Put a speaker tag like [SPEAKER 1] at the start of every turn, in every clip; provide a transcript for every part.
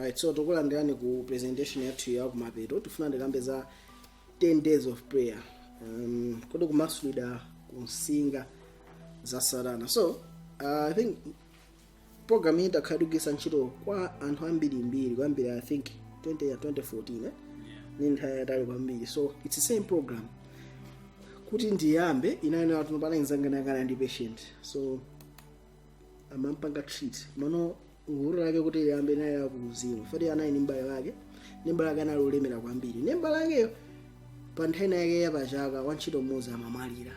[SPEAKER 1] Right, so tikulandirani ku presentation yathu ya kumapeto. Tifuna ndikambe za 10 days of prayer, kodi kumasulidwa kunsinga za Satana. So I think program iyi takhala tikugwiritsa ntchito kwa anthu ambirimbiri kwambiri, I think 20 ya 2014, eh? Ni nthawi yatali kwambiri. So it's the same program. Kuti ndiyambe inayenera tinopana inzanganakana ndi patient, so amampanga treat mano vuto lake kuti liyambe naye kuuzimu fati anali ndi mbale wake, ndi mbale wake anali olemera kwambiri, ndi mbale wakeyo pa nthawi yake yapachaka wantchito mmodzi amamwalira,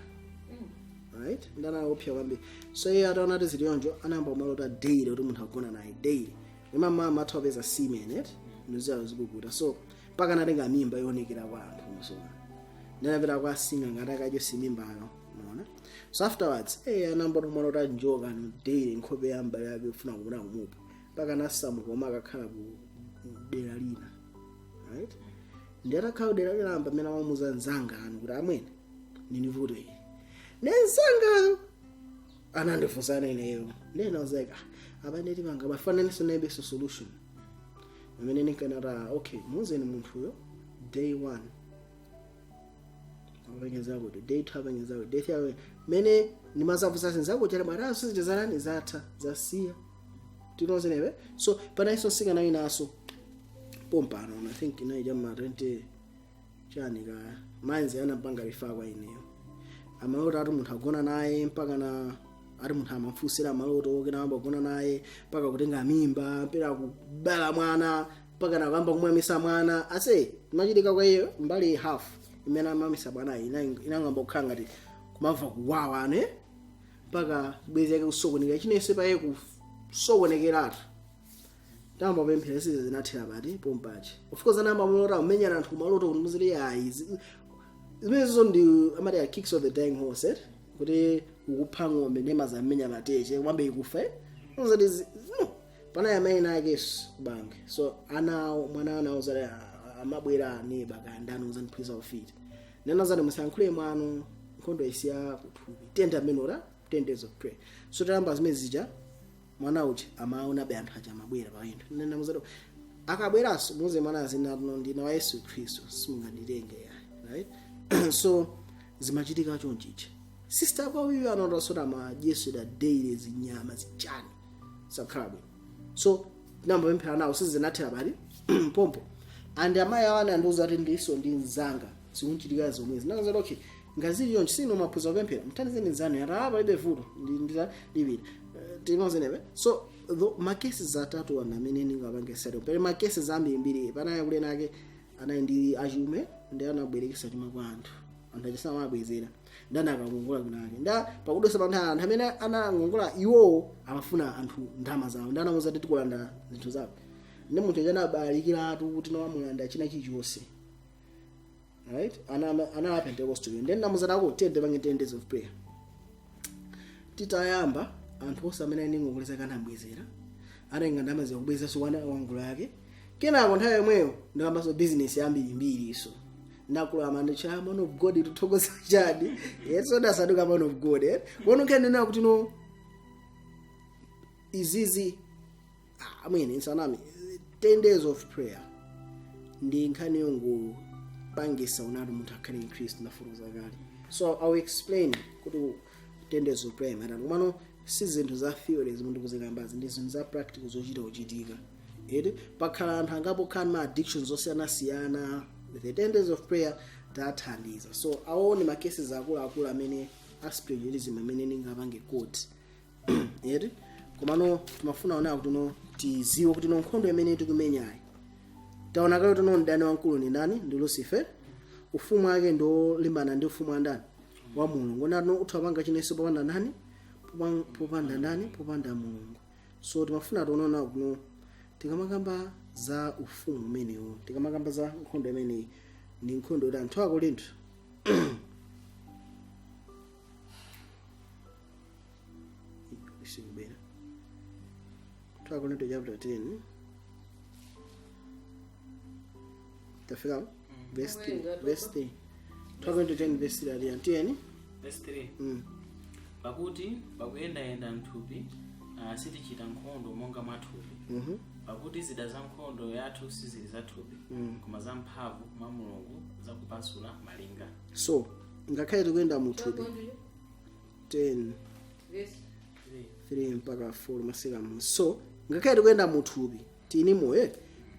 [SPEAKER 1] right? Ndanaopsa kwambiri. So iye ataona kuti ziliyonjo, anayamba kumalota daily kuti munthu agona naye daily. Imama amatha kupeza semen, it ndizalo zikukuta, so mpaka anatenga mimba yoonekera kwa anthu. So ndinapita kwa singa ngati akadyo mimbayo, unaona? So afterwards, anayamba kumalota njoka no daily, nkhope ya mbale yake, kufuna kumuna kumupha, mpaka anasamuka koma akakhala ku dera lina, right? Ndi atakhala ku dera lina, pamene amamuza nzanga anu kuti, "Amwene, nini vuto ili?" Nenzangayo anandifunsana ineyo. Then I was like, "Ah, apa nditi panga bafananiso naibeso solution." Amene ninkanata, "Okay, muzeni munthuyo day one apengeza kuti, day two apengeza kuti, day three mene nimazavusa zinzako chale bwataso zitazanani zatha zasiya tinozenewe." So panaiso sikana inaso pompano, I think inaija ma 20 chani ka manzi anapanga refer kwa ineyo. Amalota ati munthu agona naye, mpaka na ati munthu amafusira maloto kena amba kugona naye, mpaka kutenga mimba, mpaka kubala mwana, mpaka na kuyamba kumwamisa mwana. Ase machitika kwa iyo mbali half imene amamisa mwanayi inangamba kukhala ngati kumamva kuwawa ane, mpaka bwezi yake kusokonekera chinense paye kusokonekeratu. Tamba pemphera, sizi zinathera pati pompachi. Of course anayamba malota kumenyana anthu kumaloto kuti muziti ayi, zimenezo ndi amati a kicks of the dying horse, eh? Kuti ukupha ng'ombe ndema zamenya mateche kumambe ikufa, eh? Uzati no pana amene ake bange. So ana mwana anawo zati amabwera aneba kandani uzandiphunzitsa ufiti, nena zati musayankhule mwano, nkhondo isiya kuthupi, tenda amenora 10 days of prayer. So tayamba zimene zija, mwana uja amaona be anthu aja amabwera pawindow. Nena muzati akabweranso muze mwana azina no ndine wa Yesu Khristu, simunganditenge yayi, right? So zimachitika chonchicha. Sister kwa uyu anaona amadyesera daily zinyama zichani, sakhala bwino. So tinambopemphera nawo, sizinathera pali pompo. And amayi awo anandiuza kuti ndiso ndi mzanga zikunchitika zomwezi. Ndakazati, "Okay, ngazili yonchi sino maphuza kupemphera, mthandizeni nzanu." Yati, "Ah, palibe vuto, ndipita tinozenepe." So ma cases atatu ana amene ndingapange settle, pali ma cases ambirimbiri. Panaya kule nake anali ndi achume, ndi anabwerekesa chuma kwa anthu, anthu achisama amabwezera, ndi anakakongola kunake nda pakudosa pa nthawi anthu amene anangongola iwowo amafuna anthu ndalama zawo, ndi anamuza kuti tikulanda zinthu zawo, ndi munthu aja anabalikiratu kuti nawamulanda china chilichonse, right? Ana Pentecostal. Then namuzatako tiyende pange 10 days of prayer. Titayamba, anthu onse amene ali ngongole zake anabwezera, anatenga ndalama zikubwezeranso wana wangolo yake. Kenako nthawi yomweyo ndikamaso business yambirimbiri. Iso ndakula amandicha man of God, tuthokoza chani? Yeso ndasanduka man of God, eh? Kono nkenena kuti no izizi, ah, amwene nsanami, 10 days of prayer ndi nkhani yongopangisa unati munthu akhale in Christ. Ndafotokoza kale, so I will explain kuti 10 days of prayer matani. Komano si zinthu za theory zimene ndikuzikambazi, ndi zinthu za practical zochita kuchitika eti. Pakhala anthu angapo khala ma addictions osiyanasiyana, the 10 days of prayer tathandiza. So aone ma cases akuluakulu amene a spiritualism amene ndingapange quote eti. Komano timafuna ona kuti no tiziwe kuti no nkhondo imene tikumenyayi, taona kale kuti no mdani wamkulu ni ndani? Ndi Lucifer. Ufumu wake ndi olimbana ndi ufumu wa ndani? Wa Mulungu. Nano utha panga chinenso popanda ndani? Popanda ndani? Popanda Mulungu. So timafuna tionona kuno, tikamakamba za ufumu umenewu, tikamakamba za nkhondo imeneyi, ndi nkhondo kuti anthu Akorinto sikubera. 2 Akorinto chapter 10, tafika verse 3, verse 3, 2 Korinto 10 verse 3, aliya tiyeni.
[SPEAKER 2] Verse 3. Pakuti pakuyendayenda mthupi, sitichita nkhondo monga mwathupi. Pakuti zida za nkhondo yathu sizili zathupi, koma zamphamvu mwa Mulungu zakupasula malinga.
[SPEAKER 1] So ngakhale tikuyenda muthupi, 10
[SPEAKER 3] Verse.
[SPEAKER 1] 3 mpaka 4 masikamu. So ngakhale tikuyenda muthupi, tini moyo,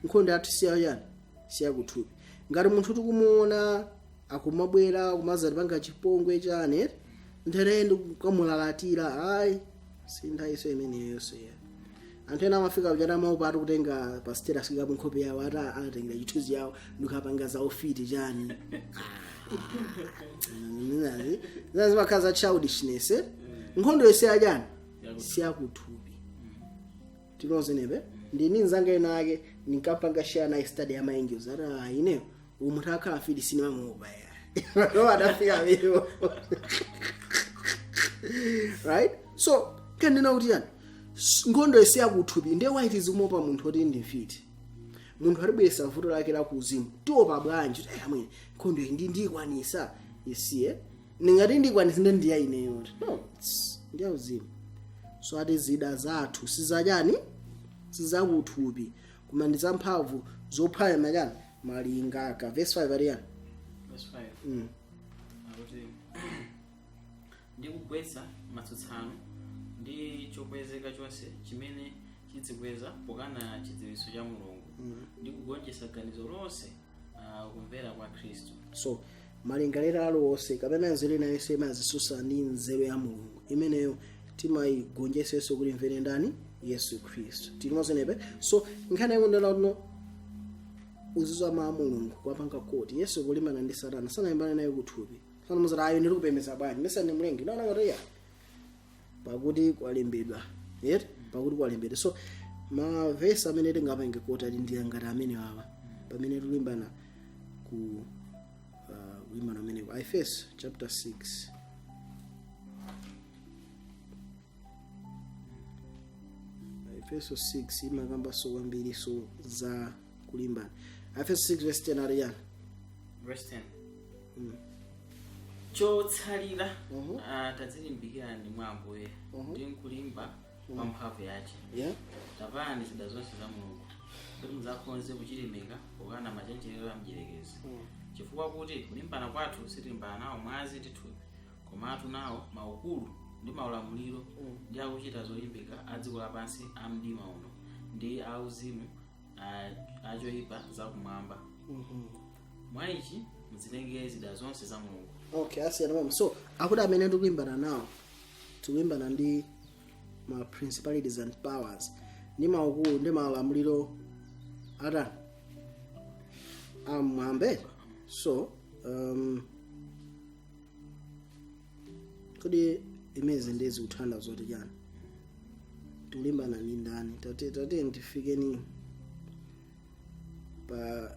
[SPEAKER 1] nkhondo yathu siyayani, siyakuthupi. Ngati munthu tikumuona akumabwera kumazatipanga chipongwe chane, nthere ndikamulalatira, ayi, si nthawiso imeneyonso ya. Anthu ena amafika kuchata maopa ati kutenga pa status kapo nkhope yawo, ati atengera chithunzi yawo ndikapanga za ufiti chani. Zina zimakhala za childishness, eh? Nkhondo yose yachani? Siyakuthupi. Tinozenepe ndini nzanga ena ake ninkapanga share naye study ya ma angels, ati, "Ah, ineyo umunthu akhala fiti, sinimamuopa ya." No, adafika amenewo, right? So kendina kuti yani nkhondo yose yakuthupi, ndiye waiti zikumopa munthu oti ndi mfiti. Munthu alibweresa vuto lake la kuuzimu, tiopa bwanji? Kuti amwene, nkhondo iyi ndikwanisa isiye, ningati ndikwanisa, ndi ndiya ineyo? No, ndiya uzimu. So ati zida zathu sizachani? Sizakuthupi, koma ndi zamphamvu zophwanya machani? Malingaka. Verse 5 ali yani?
[SPEAKER 2] Verse 5 akuti, ndi kugwetsa matsutsano ndi chokwezeka chonse chimene chidzikweza pokana chidziwitso cha Mulungu, ndi kugonjetsa ganizo lonse kumvera kwa Khristu.
[SPEAKER 1] So malingaliro aliwonse kapena nzeru ina yonse imazisusa ndi nzeru ya Mulungu, imeneyo timayigonjetsenso kuti imvere ndani? Yesu Khristu. Tilimozenepe. So nkhani yakundela kuno uzizwa ma Mulungu kwapanga koti Yesu kulimbana ndi Satana, sanalimbane naye kuthupi. Sanamuzati, "Ayo ndikupembedza bwanji, mesa ndi mlengi?" Naona ngati ya, "Pakuti kwalembedwa," yet "pakuti kwalembedwa." So mavesi amene tingapange koti ali ndi ngati amene wawa pamene tikulimbana ku kulimbana ameneko, Efeso chapter 6. Efeso 6 imakambanso kwambiriso za kulimbana. Efeso 6 verse 10 ali yani?
[SPEAKER 2] Verse 10. Chotsalira, tadzilimbikirani mwa Ambuye ndi nkulimba kwa mphamvu yace. Tavalani zida zonse za Mulungu, kuti mudzakhoze kuchilimika pokana machenjerero a mdierekezi. Chifukwa kuti kulimbana kwathu sitilimbana nawo mwazi ndi thupi, komatu nawo maukulu ndi maulamuliro ndi akuchita zolimbika a dziko lapansi a mdima uno, ndi auzimu achoipa zakumwamba. Mwa ichi muzitengere zida zonse za Mulungu.
[SPEAKER 1] Okay, asiyana mama. So akuti amene tikulimbana nawo, tikulimbana ndi ma principalities and powers ndi maukulu ndi maulamuliro atani? Amwambe. So kodi imezi ndezi kuthanda zoti chani? Tikulimbana ndi ndani? Tate ndifikeni pa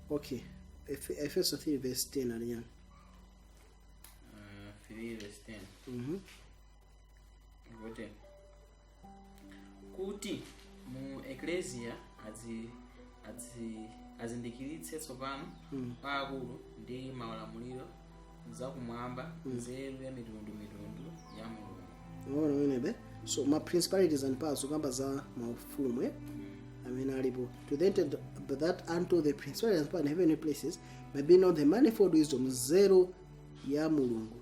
[SPEAKER 1] okay, Efeso 3 verse 10 ali yani?
[SPEAKER 2] 3 verse 10. Kuti kuti mu eklesia azindikiritse tsopano kwa akulu ndi maulamuliro zakumwamba nzeru ya mitundu ya Mulungu.
[SPEAKER 1] Unaona wenebe? So ma principalities and powers ukamba za maufumu, eh? Amene alipo to the intent but that unto the principalities and powers in heavenly places may be known the manifold wisdom, nzeru ya Mulungu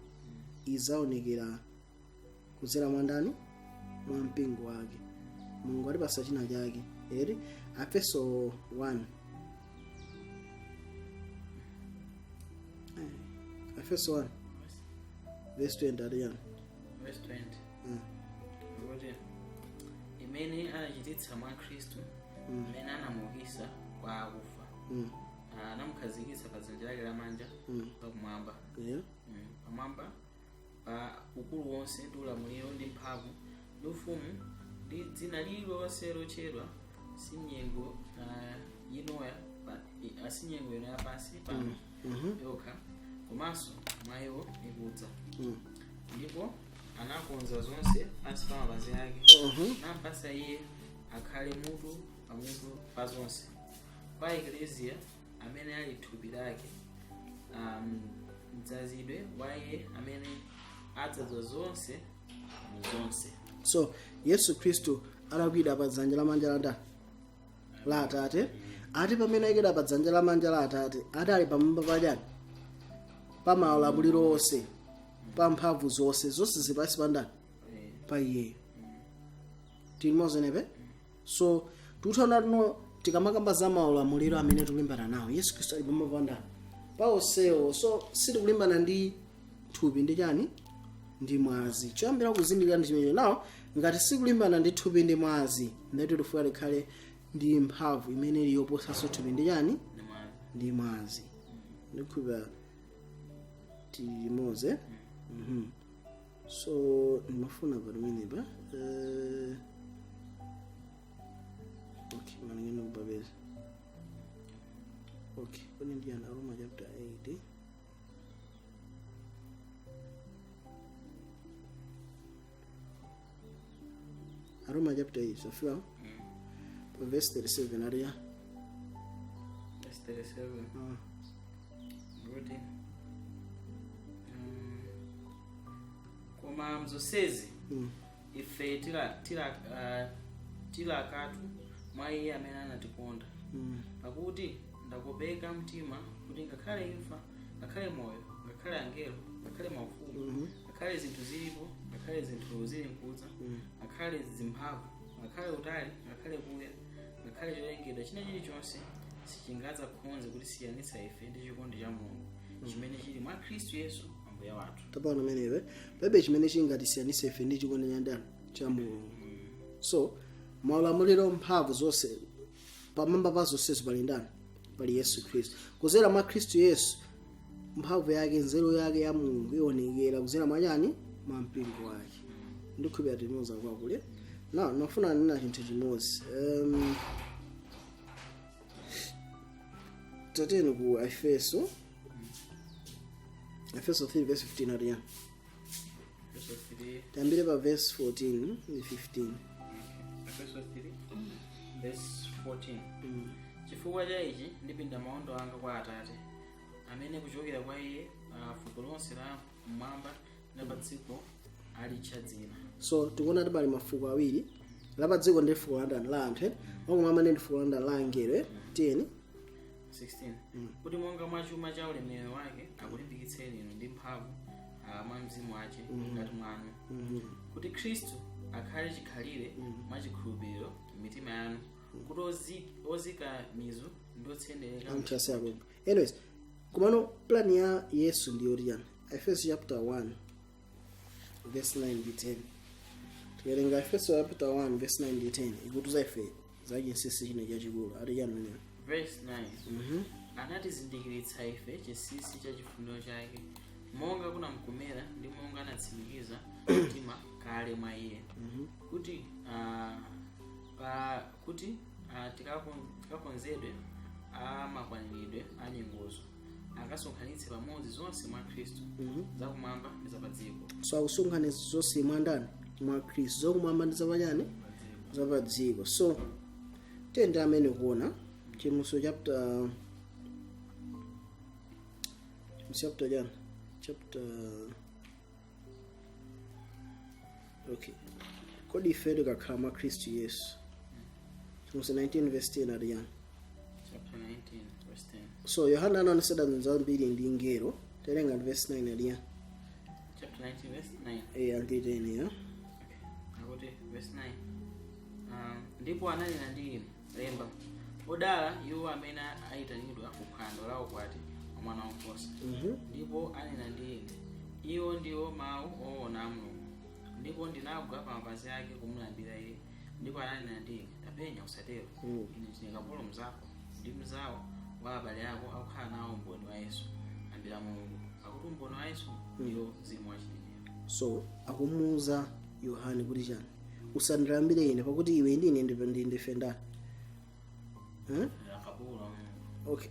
[SPEAKER 1] izaonekera kudzera mwa ndani? Mwa mpingo wake. Mulungu alipasa china chake eri. Efeso 1. Efeso 1 verse 20 ali yani?
[SPEAKER 2] Verse 20 kuti, imene anachititsa mwa Khristu, imene anamuukitsa kwa akufa, anamukhazikitsa pa dzanja lake lamanja pakumwamba, pamwamba pa ukulu wonse ndi ulamuliro ndi mphamvu ndi ufumu ndi dzina lililonse lotchedwa, si nyengo inoya si nyengo ino yapansi pano yokha, komanso mwa iwo ikudza. Ndipo anakonza zonse pansi pa mapazi ake, nampasa iye akhale mutu pamutu pa zonse kwa ekleziya, amene ali thupi lake, mdzazidwe wa iye amene adzaza zonse mu zonse.
[SPEAKER 1] So Yesu Khristu alakwidwa pa dzanja lamanja la ndani? La Atate. Ati pamene ayikidwa pa dzanja lamanja la Atate, ati ali pamwamba pachani? Pa maulamuliro onse, pa mphamvu zonse, zonse zili pansi pa ndani? Pa iyeyo. Tilimozenepe. So tikuthaona tuno, tikamakamba za maulamuliro amene tikulimbana nawo, Yesu Khristu ali pamwamba pa ndani? Pa onsewo. So sitikulimbana ndi thupi ndi chani? Ndi mwazi. Choyambira kuzindikira ndi chimenecho. Nawo ngati sikulimbana ndi thupi ndi mwazi, ndati tifuna tikhale ndi mphamvu imene ili yoposanso thupi ndi chani?
[SPEAKER 2] Ndi mwazi.
[SPEAKER 1] Ndi mwazi. Ndikhulupira tilimoze. So ndimafuna pamenepa, okay, manengene kupapeza. Okay, kodi ndiyani? Aroma chapter 8. Aroma chapter 8, safika pa verse 37, ariya.
[SPEAKER 2] Verse 37. Kuti koma mzonsezi ife tilakatu mwa iye amene anatikonda. Pakuti ndakopeka mtima kuti ngakhale imfa, ngakhale moyo, ngakhale angelo, ngakhale maufumu, ngakhale zinthu zilipo, ngakhale zinthu zili nkudza, ngakhale zimphamvu, ngakhale utali, ngakhale kuya, ngakhale cholengedwa china chilichonse sichingadzakhonze kutisiyanitsa ife ndi chikondi cha Mulungu chimene chili mwa Khristu Yesu Ambuye wathu.
[SPEAKER 1] Tapano menewe, palibe chimene chingatisiyanitse ife ndi chikondi cha ndani? Cha Mulungu. So maulamuliro, mphamvu zonse, pamwamba pa zonsezo pali ndani? Pali Yesu Khristu. Kuzera mwa Khristu Yesu, mphamvu yake, nzeru yake ya Mulungu ionekera kuzera mwa chani? Mwa mpingo wake. Ndikhulupira timoza kwakule. Na nafuna nina chinthu chimodzi. Tateni ku Efeso, Efeso 3 verse 15, atiya.
[SPEAKER 2] Efeso 3.
[SPEAKER 1] Tiyambire pa verse 14 ndi 15.
[SPEAKER 2] Efeso 3 verse 14. Chifukwa cha ichi ndipinda maondo anga kwa Atate, amene kuchokera kwa iye fuko lonse la mmwamba ndi pa dziko alitcha dzina.
[SPEAKER 1] So tikuona tibali mafuko awiri, la pa dziko ndi fuko la ndani? La anthu, eh? Wakumwamba ndi fuko la ndani? La angelo, eh? Tiyeni.
[SPEAKER 2] 16 Kuti monga mwa chuma cha ulemerero wake akulimbikitseni inu ndi mphamvu mwa mzimu wace mkati mwanu, kuti Khristu akhale chikhalire mwa chikhulupiriro m'mitima yanu, kuti ozika mizu ndi otsendereka.
[SPEAKER 1] Anthu asiyakopo. Anyways, komano plan ya Yesu ndiyoti chani? Efeso chapter 1 verse 9 ndi 10. Tikawerenga Efeso chapter 1 verse 9 ndi 10, ikutiuza ife za chinsinsi chino chachikulu. Ati chani meneyo?
[SPEAKER 2] Verse 9: Anatizindikiritsa ife chinsinsi cha chifuniro chake, monga kunamkomera ndi monga anatsimikiza mtima kale mwa iye, kuti kuti tikakonzedwe a makwaniridwe a nyengozo, akasonkhanitse pamodzi zonse mwa Khristu, zakumwamba ndi zapadziko.
[SPEAKER 1] So akusonkhanitsa zonse mwa ndani? Mwa Khristu, zakumwamba ndi zapachani? Zapadziko. So tende amene kuona Chivumbulutso chapter, Chivumbulutso chapter chani? Chapter, okay. Kodi ife tikakhala mwa Khristu Yesu, Chivumbulutso 19 verse 10 ati chani?
[SPEAKER 2] Chapter 19 verse 10.
[SPEAKER 1] So Yohana anaonesedwa zambiri ndi ngelo. Terenga verse 9, ati chani?
[SPEAKER 2] Chapter 19 verse 9.
[SPEAKER 1] Eh, andi 10 ya.
[SPEAKER 2] Akuti verse 9, ndipo ananena ndi ine, "Lemba, odala iwo amene ayitanidwa ku phwando la ukwati wa Mwana wankhosa." Ndipo anena ndi ine, "Iwo ndiwo mawu oona a Mulungu." Ndipo ndinagwa pa mapazi ake kumulambira iye. Ndipo ananena ndi ine, "Tapenya, usatero. Ine ndine kapolo mnzako ndi mnzawo wa abale ako akukhala nawo umboni wa Yesu. Lambira Mulungu, pakuti umboni wa Yesu ndiwo mzimu wachinenero."
[SPEAKER 1] So akumuuza Yohane kuti chani? "Usandilambire ine, pakuti iwe ndi ine ndife ndani?" Eh?
[SPEAKER 2] Akapolo.
[SPEAKER 1] Okay,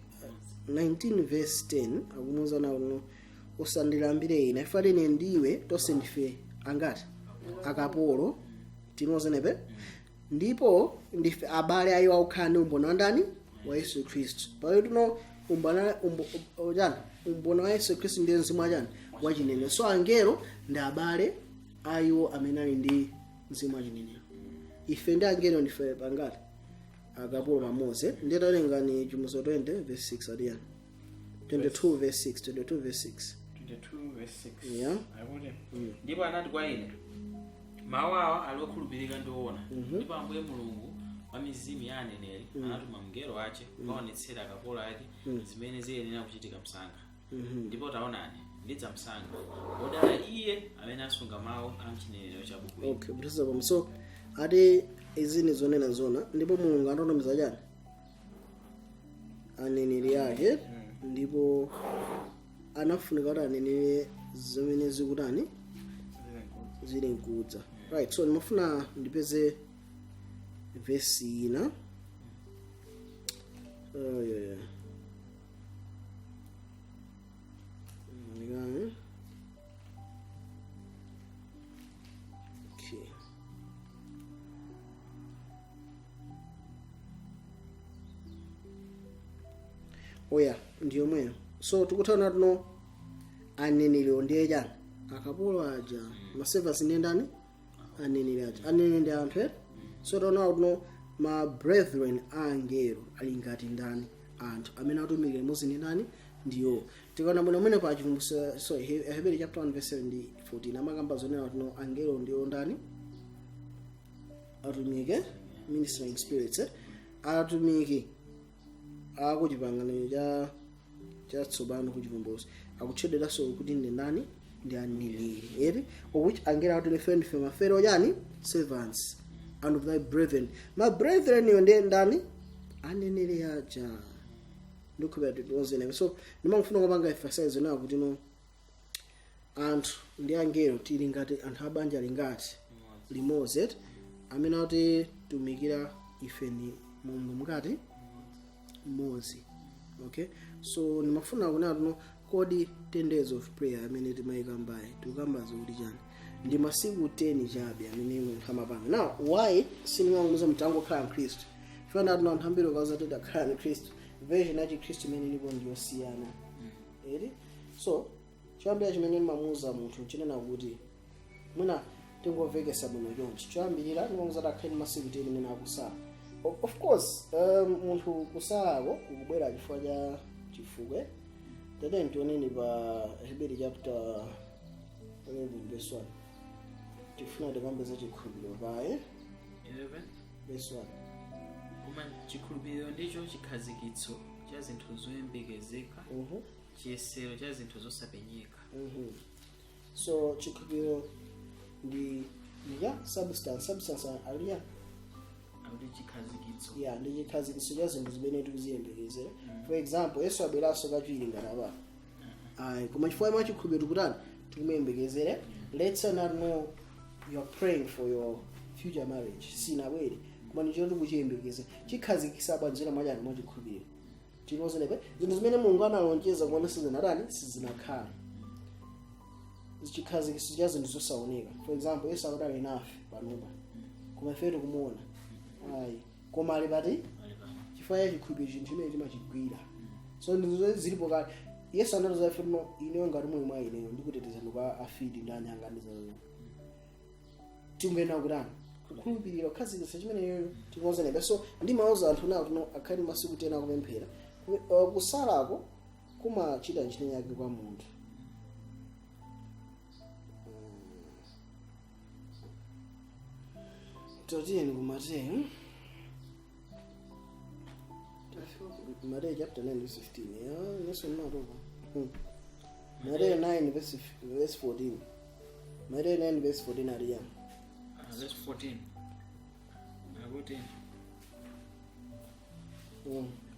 [SPEAKER 1] 19 verse 10 akumuuza nawo, "No, usandilambire ine, ifati ine ndiwe tonse ndife angati? Akapolo." Tinozenepe, ndipo ndife abale ayiwo akukhala ndi umboni wa ndani? Wa Yesu Khristu. Pakuti tuno umboni chani? Umboni wa Yesu Khristu ndiye mzimu wachani? Wachinene. So angelo ndi abale ayiwo amene ali ndi Mzimu wachinenero. Ife ndi angelo ndife pangati? Akapolo pamodzi. Ndiye tawerengani Chivumbulutso 20 verse 6, adiyani, 22 verse 6, 22 verse 6.
[SPEAKER 2] 22 verse 6.
[SPEAKER 1] Yeah.
[SPEAKER 2] Akuti, ndipo anati kwa ine, mawu awa ali okhulupirika ndi oona, ndipo Ambuye Mulungu wa mizimu ya aneneri anatuma mngelo wace kukaonetsera akapolo ake zimene ziyenera kuchitika msanga. Ndipo taonani, ndidza msanga. Wodala iye amene asunga mawu a mchinenero cha buku ili.
[SPEAKER 1] Okay, butisa pamwe. So ati izi ni zonena zona, ndipo Mulungu anatumiza chani? Aneneri ake, ndipo anafunika kuti anenere zimene zikutani? Zili nkudza, right? So ndimafuna ndipeze vesi ina. Oh, yeah. Ndikani? Okay, oya, ndiyomweyo. So tikuthaona tuno aneneriwo ndiye chani? Akapolo aja, ma servants ndiye ndani? Aneneri aja. Aneneri ndi anthu, eh? So taona kuno ma brethren a angelo ali ngati ndani? Anthu amene atumikira limodzi ndi ndani? Ndiyo tikaona bwino mwene pa Chivumbulutso, so Hebrew chapter 1 verse 7 ndi 14 amakamba zonena kuti angelo ndiyo ndani? Atumiki, ministering spirits, eh? Atumiki akuchipangano cha chatsopano kuchivumbulutso akutchedweranso kuti ndi ndani? Ndi aneneri, eti? Of which angelo akuti ife ndife ma fellow chani? Servants and of thy brethren. Ma brethren iyo ndiye ndani? Aneneri aja. Ndikhulupirira tikuonzenewe. So ndimangofuna kupanga emphasize nawo kuti no, anthu ndi angelo tili ngati anthu abanja lingati? Limodzi, eti? Amene atitumikira ife ni Mulungu mukati mmodzi. Okay, so ndimafuna kunena tuno, kodi 10 days of prayer amene timayika mbayi tikukamba zokuti chani? Ndi masiku 10 chabe amene munthu amapanga. Now, why sindingangomuza munthu angokhala mkhristu? Chifukwa tuno anthu ambiri ukauza kuti akhala mkhristu, version ya chikhristu imene ilipo ndiyosiyana, eti? So choyambira chimene ndimamuuza munthu chinena kuti mwina tingomvekesa bwino chonchi, choyambirira ndimamuuza kuti akhale ndi masiku 10 imene akusala. Of course, munthu kusalako kukubwera chifukwa cha chifukwa. Tate, tioneni pa Hebrew chapter 11 verse 1. Tifuna tikambe za chikhulupiriro paye.
[SPEAKER 2] 11
[SPEAKER 1] Verse 1.
[SPEAKER 2] Koma chikhulupiriro ndicho chikhazikitso cha zinthu zoyembekezeka, chiyesero cha zinthu zosapenyeka.
[SPEAKER 1] So chikhulupiriro ndi ndiya substance, substance aliya.
[SPEAKER 2] Akuti chikhazikitso.
[SPEAKER 1] Ya, ndi chikhazikitso cha zinthu zimene tikuziyembekezera. For example, Yesu abweranso kachiwiri ngati apa? Ayi, koma chifukwa mwa chikhulupiriro tikutani? Tikumuyembekezere. Let's say not know you are praying for your future marriage, sinabwere, koma ndicho tikuchiyembekeza. Chikhazikitsa bwanjira mwachani? Mwa chikhulupiriro. Tinozenepe zinthu zimene Mulungu analonjeza koma sizinatani? Sizinakhala. Chikhazikitso cha zinthu zosaoneka. For example, Yesu akuti ali nafe panopa, koma ife tikumuona? Ayi, koma ali pati?
[SPEAKER 2] Ali pano.
[SPEAKER 1] Chifukwa cha chikhulupiriro chinthu chimene timachigwira. So ndizo zilipo kale. Yesu anatiuza ife no, ineyo ngati muli mwa ineyo ndikutetezani kwa afidi ndi anyanga ndi zazo. Tingoyenera kutani? Kukhulupirira, kukhazikitsa chimeneyoyo. Tikuozenepe. So ndimauza anthu nawo tino akhale masiku 10 akupemphera. Kusalako kumachita ntchito yake kwa munthu. Totiyeni ku Mateyu, Mateyu chapter 9 verse 15. Ya, Yesu mnatoka. Mateyu 9 verse 14, Mateyu 9 verse 14 ali yani?
[SPEAKER 2] Ah, verse 14 akuti,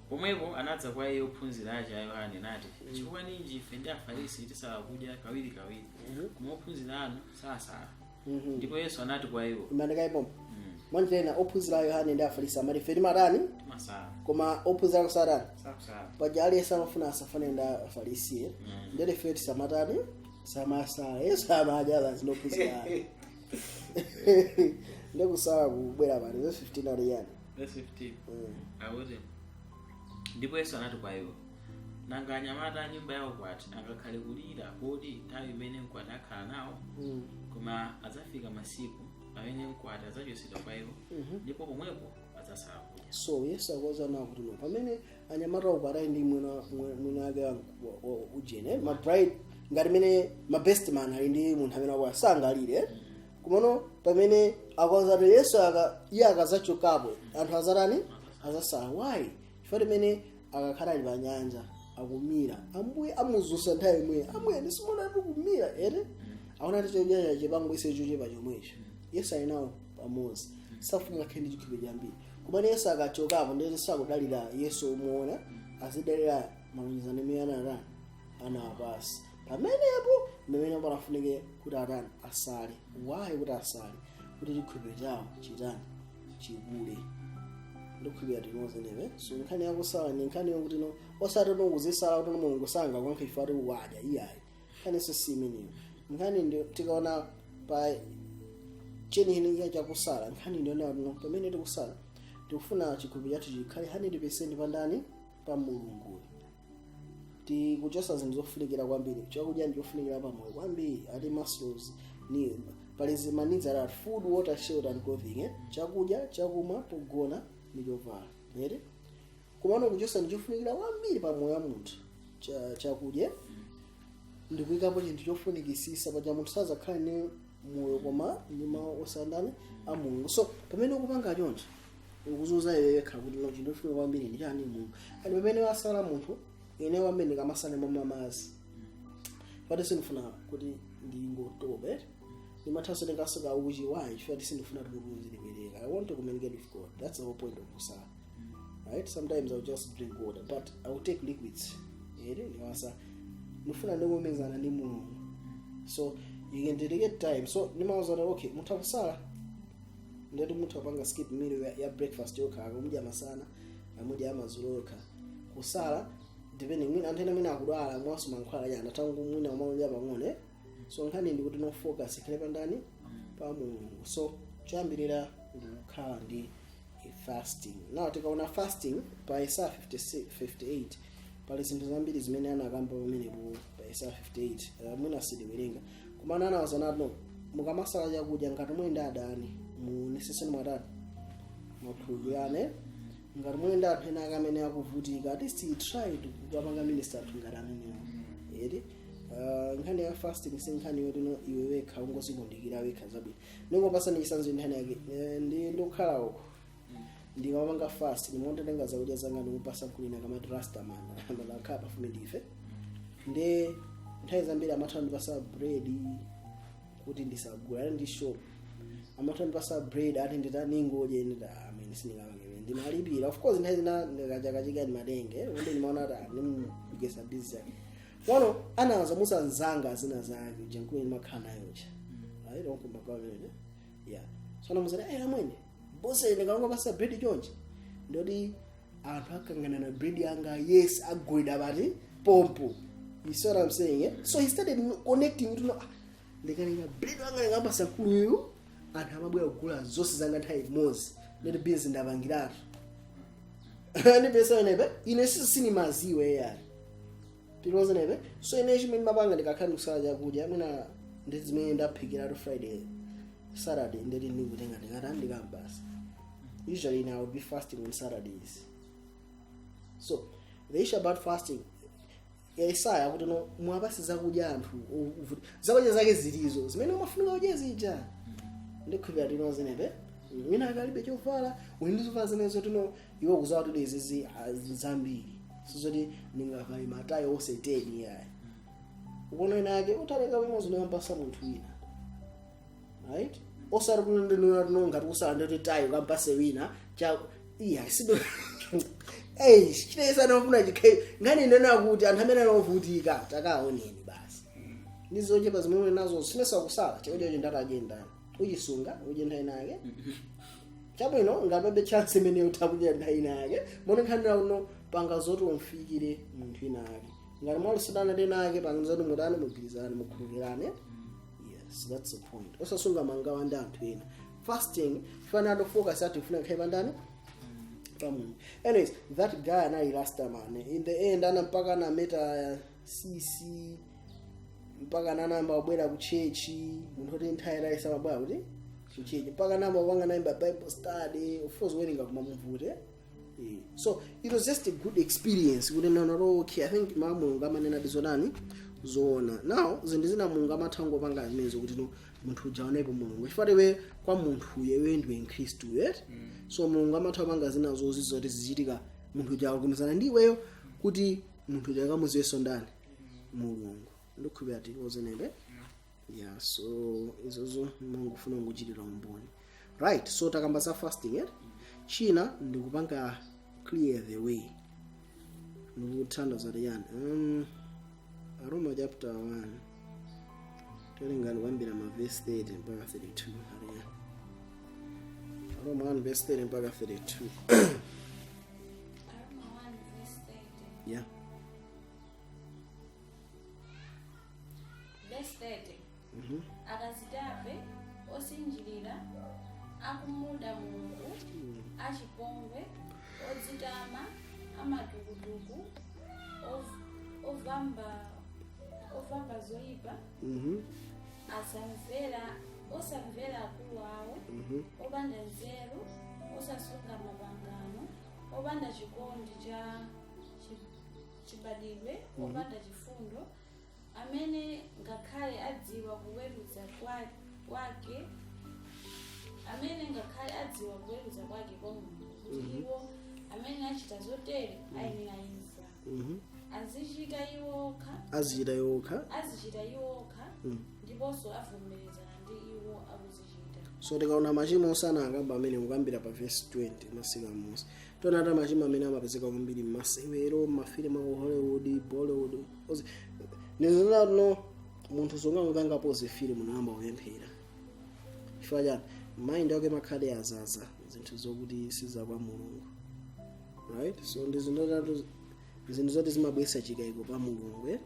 [SPEAKER 2] pomwepo anadza kwa iye ophunzira ake a Yohane nati, chifukwa ninji ife ndi Afarisi tisala kudya kawirikawiri, koma ophunzira anu sasala? Ndipo Yesu anati kwa iwo,
[SPEAKER 1] Imanikaipo mwanjena ophunzira a Yohane ndi Afarisi amati ife timatani?
[SPEAKER 2] Timasala.
[SPEAKER 1] Koma ophunzira akusatani?
[SPEAKER 2] Sakusala.
[SPEAKER 1] Paja aliyense amafuna asafane ndi Afarisi. Ndere ife tisamatani? Samasala. Yesu amadya basi ndi ophunzira ake. Ndikusala kubwera pano. Verse 15 ali yani?
[SPEAKER 2] Verse 15 akuti, ndipo Yesu anati kwa iwo, nanga anyamata a nyumba ya ukwati angakhale kulira kodi nthawi imene mkwati akhala nawo? Koma adzafika masiku Pamene mkwati adzachotsedwa kwa iwo, ndipo pomwepo adzasala kudya.
[SPEAKER 1] So Yesu akuwuza nawo kuti no, pamene anyamata ukwati ndi mwina ake ujene ma bride, ngati mene ma best man ali ndi munthu amene akwaya, sangalire. Komano pamene akuwuza kuti Yesu aka iye akazachokapo, anthu azatani? Azasala. Why? Chifukwa pamene akakhala ali pa nyanja akumira, Ambuye amuzusa nthawi imweyo. "Ambuye, ndisimona tikumira ere?" Aona ti chakudya chipango ise chochepa chomwecho. Yesu ali nawo pamodzi, safuna akhale ndi chikhulupiriro chambiri. Komano Yesu akachokapo, ndeti sakudalira Yesu umuona, azidalira malonjezano imene anatani, anawapasa. Pamenepo mmene panafunike kuti atani? Asale. Why kuti asale? Kuti chikhulupiriro chawo chitani? Chikule. Ndikukhulupirira tinozenepe. So nkhani yakusala ndi nkhani yokuti no, osati no kuzisala kuti no Mulungu sangakuyankhe chifukwa kuti wadya, iyayi. Nkhani si imeneyo. Nkhani ndi tikaona pa chenicheni chakusala, nkhani ndiona kuti no, pamene tikusala tikufuna chikhulupiriro chathu chikhale 100% pandani? Pa Mulungu. Tikuchosa zinthu zofunikira kwambiri. Chakudya ndi chofunikira pamoyo kwambiri. Ati Maslow's ni pali zima needs atatu: food, water, shelter and clothing, eh? Chakudya, chakumwa, pogona ndi chovala, ere? Komano kuchosa ndi chofunikira kwambiri pamoyo wa munthu, chakudya, ndikuyikapo chinthu chofunikisisa paja munthu sazakhala ndi moyo koma ndi mawu osandani a Mulungu. So pamene ukupanga choncho, ukuzuza iwe wekha kuti no, chinthu chofunika kwambiri ndi chani? Mulungu. And pamene wasala munthu, ine kwambiri ndikamasala momwe madzi pati sindifuna kuti ndingotope, ndimathanso ndingasuka uchi. Why? Chifukwa sindifuna kuti zilipereka. I want to communicate with God. That's the whole point of kusala, right? Sometimes I'll just drink water, but I will take liquids, ere? Ndikawasa ndifuna ndikumizana ndi Mulungu. So you can dedicate time. So ndimawuza kuti okay, mutha kusala, ndeti mutha kupanga skip meal ya breakfast yokha, akamudya masana, amudya amadzulo yokha. Kusala depending, mwina anthu ena mwina akudwala, mwaso mankhwala yana tangu mwina umaudya pang'ono, eh? So nkhani ndi kuti no, focus ikhale pandani? Pa Mulungu. So choyambirira ndikukhala ndi fasting. Now tikaona fasting pa Isaiah 56, 58, pali zinthu zambiri zimene anakamba pamenepo pa Isaiah 58. Mwina sitiwerenga, komana anawuza nati no, mukamasala chakudya, ngati muli ndi adani, muneseseni mwatani? Mwakhululukirane. Ngati muli ndi anthu ena ake amene akuvutika, at least you try to kupanga minister anthu ngati amenewo, eri? Nkhani ya fasting si nkhani yoti no, iwe wekha ungozikundikira wekha zabwino. Ningopasani chitsanzo. Nkhani yake ndi ndikukhala uko, ndikamapanga fast, ndimondatenga zakudya zanga ndikupasa mkulina kamati rastaman amakhala pafupi ndife. Ndi nthawi zambiri amatha ndipasa bread kuti ndisagula, ali ndi shop, amatha ndipasa bread ati nditaningodye. Ndita amene sindingapange, ndimalipira of course. Nthawi zina ndikachakachika ndimatenge kuti ndimaona kuti ndimugesa busy yake. Wano anaza musanzanga zina zake jankule ndimakhala nayocha, right? Onkumba amene, yeah. So anamuzati, "Ayi amwene, bose ndikangopasa bread chonchi, ndoti anthu akangana na bread yanga, yes, agulida pati pompo." You see what I'm saying, eh? So he started connecting to no, ah, ndikatenga bread wanga ndikapasa kuluyu, anthu amabwera kugula zonse zanga nthawi imodzi, ndoti business ndapangiratu. Ndipesa inepe ine sizo sinimaziwe yayi tilozenepe. So ine chimene mapanga, ndikakhala ndikusala chakudya, mwina ndi zimene ndaphikiratu Friday, Saturday, ndeti ndikutenga ndikata ndikambasa. Usually now I would be fasting on Saturdays. So the issue about fasting, Yesaya kuti no, mwapasi zakudya anthu zakudya zake zilizo zimene umafunika kudya zija. Ndikhulupirira tinozenepe. Mwina akalibe chovala, uli ndi zovala zimenezo tino iwe kuzawa kuti izizi zambiri sizoti ndingavale matayi onse 10, yayi. Ukuona ina yake utalenga wimodzi unampasa munthu wina, right? Osati kuti ndino ngati kusala ndoti tayi ukampase wina cha iya sido. Ei, chitesa nofuna chikhe ngani ndena kuti anthu amene anovutika takaoneni basi. Ndizochepa zimene nazo sinesa kusala chakudya icho ndataje ndani uchisunga udye nthawi nake chabwino, ngapabe chance imene utakudya nthawi nake. Mone nkhanira uno panga zoti umfikire munthu ina ake, ngati mwalusidana ndi nake, panga zoti mutani? Mugwirizane, mukhulupirane. Yes, that's the point. Osasunga mangawa ndi anthu ena. Fasting fanana to focus ati ufuna nkhale pandani? Pa Mulungu. Anyways, that guy anali rastaman. In the end ana mpaka anameta cc, mpaka anayamba kubwera ku church. Munthu oti nthawi yatali samabwera kuti Chichechi mpaka namba panga naimba Bible study, of course werenga kuma mumvute. So it was just a good experience kuti naona, okay, I think ma Mulungu amanena bizonani zoona. Now zinthu zina Mulungu amatha ngopanga zimenezo kuti no munthu uja aonepo Mulungu, chifukwa iwe kwa munthu yewe ndiwe Mkhristu, right? So Mulungu amatha kupanga zina zozi zoti zichitika, munthu uja akumizana ndi iweyo kuti munthu uja akamuziwenso ndani? Mulungu. Ndikukhulupirira tikozenebe. Yeah, so izozo mangofuna nguchitira umboni, right? So takamba za fasting, eh? China ndikupanga clear the way. Ndikuthandaza yani, Aroma chapter 1, telengani kuyambira ma verse 30 mpaka 32. Aliya Aroma 1 verse 30 mpaka 32.
[SPEAKER 3] Aroma 1 verse 30.
[SPEAKER 1] Yeah.
[SPEAKER 3] Verse 30. Akazitape, osinjirira, akumuda Mulungu, achipongwe, odzitama, amatukutuku, ovamba zoyipa, asamvera, osamvera akulu awo, opanda nzeru, osasunga mapangano, opanda chikondi cha chibadidwe, opanda chifundo, amene ngakhale adziwa kuweruza kwake, amene ngakhale adziwa kuweruza kwake kwa Mulungu, kuti iwo amene achita zotere ayenera imfa, azichita iwo okha.
[SPEAKER 1] Azichita yokha.
[SPEAKER 3] Azichita iwo okha, ndiponso avomerezana ndi iwo akuzichita.
[SPEAKER 1] So tikaona machimo osana akamba amene kukambira pa verse 20 masika amosi, tiona ata machimo amene amapezeka kwambiri mmasewero, mmafilimu aku Hollywood, Bollywood. Nizinatino munthu zongangopanga pose filimu nayamba kupemphera, chifukwa chani? Mind yake makhale azaza zinthu zokuti sizakwa Mulungu, right? So ndi zinthu zinthu zoti zimabweretsa chikayiko pa Mulungu, eh?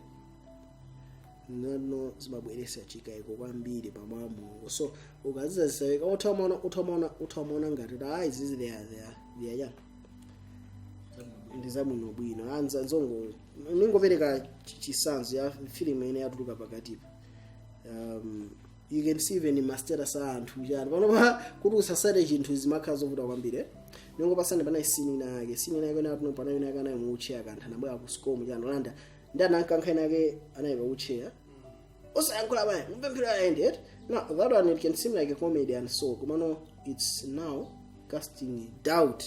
[SPEAKER 1] Nano zimabweretsa chikayiko kwambiri pa mwa Mulungu. So ukazizazisaweka uthamaona ngati ayi, zizi they are yani ndi zabwino bwino. Anza nzongo ningopereka chisanzo ya filimu imene yatuluka pakatipa. You can see even ma status a anthu chani panopa kuti usasate chinthu zimakhala zovuta kwambiri, eh? Ningopasani pana scene ina yake, scene ina yake natuno pana ina yake anayi muucheya kanthu anabwera ku SCOM chani olanda ndi anankankha ina yake anayi pa ucheya osayankhula mayi mpemphero ayende. Now that one, it can seem like a comedy and so, komano it's now casting doubt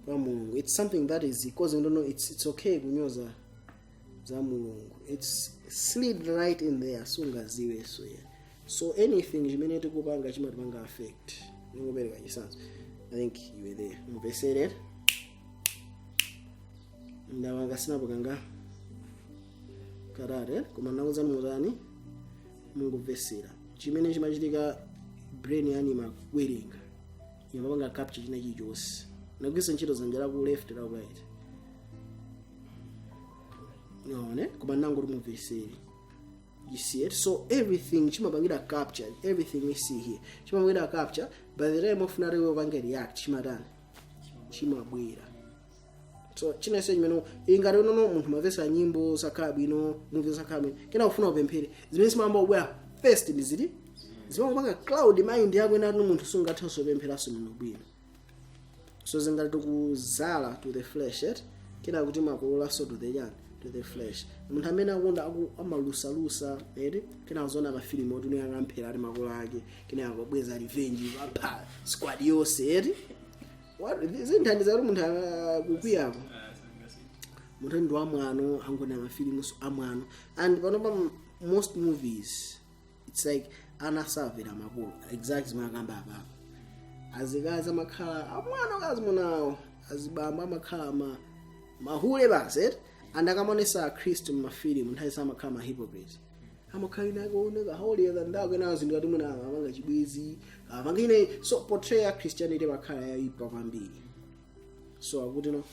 [SPEAKER 1] pa Mulungu. It's something that is causing, don't know, it's okay kunyoza za Mulungu. It's slid right in there, sungaziwe. So yeah, so anything chimene tikupanga chimatipanga affect. Ningopereka chisanzo, I think you were there. Mupesere ndawanga sinapo kanga karate, koma nakuzani mutani mungumvesera chimene chimachitika. Brain yani imakuwerenga, imapanga capture china chilichonse. Nagwisa ntchito dzanja laku left, laku right one, koma nangoti mumvesere. You see it? So everything chimapangira capture, everything we see here chimapangira capture. By the time ofuna riwe upange react, chimatani? Chimabwera. So chinense chimene ingati unono munthu mavesa nyimbo zakhala bwino, muvi zakhala bwino, kena ufuna upemphere, zimene zimayamba kubwera first ndi ziti zimapanga cloud mind yako inati munthu sungathenso kupempheranso bwino bwino. So zingati tikuzala to the flesh, eh? Kena kuti makololanso to the yani, to the flesh. Munthu amene akonda amalusalusa eri, kena azona mafilimu oti uno akamphera ati makolo ake, kena akabweza revenge apha squad yonse eri. Zinthandiza kuti munthu akukwiyako, munthu ndi wamwano, angona mafilimu amwano. And panopa most movies, it's like anasamvera makolo, exact zimakamba apapo. Azikazi amakhala amwano, kazi munawo azibambo amakhala ma mahule basi, eh? And akamaonesa Akhristu mmafilimu nthawi samakhala ma hypocrite, amakhala ina akuoneka holier than thou, kena zinthu ngati mwina amanga chibwezi amanga ine. So portray ya Christianity makhala yayipa kwambiri. So akuti no,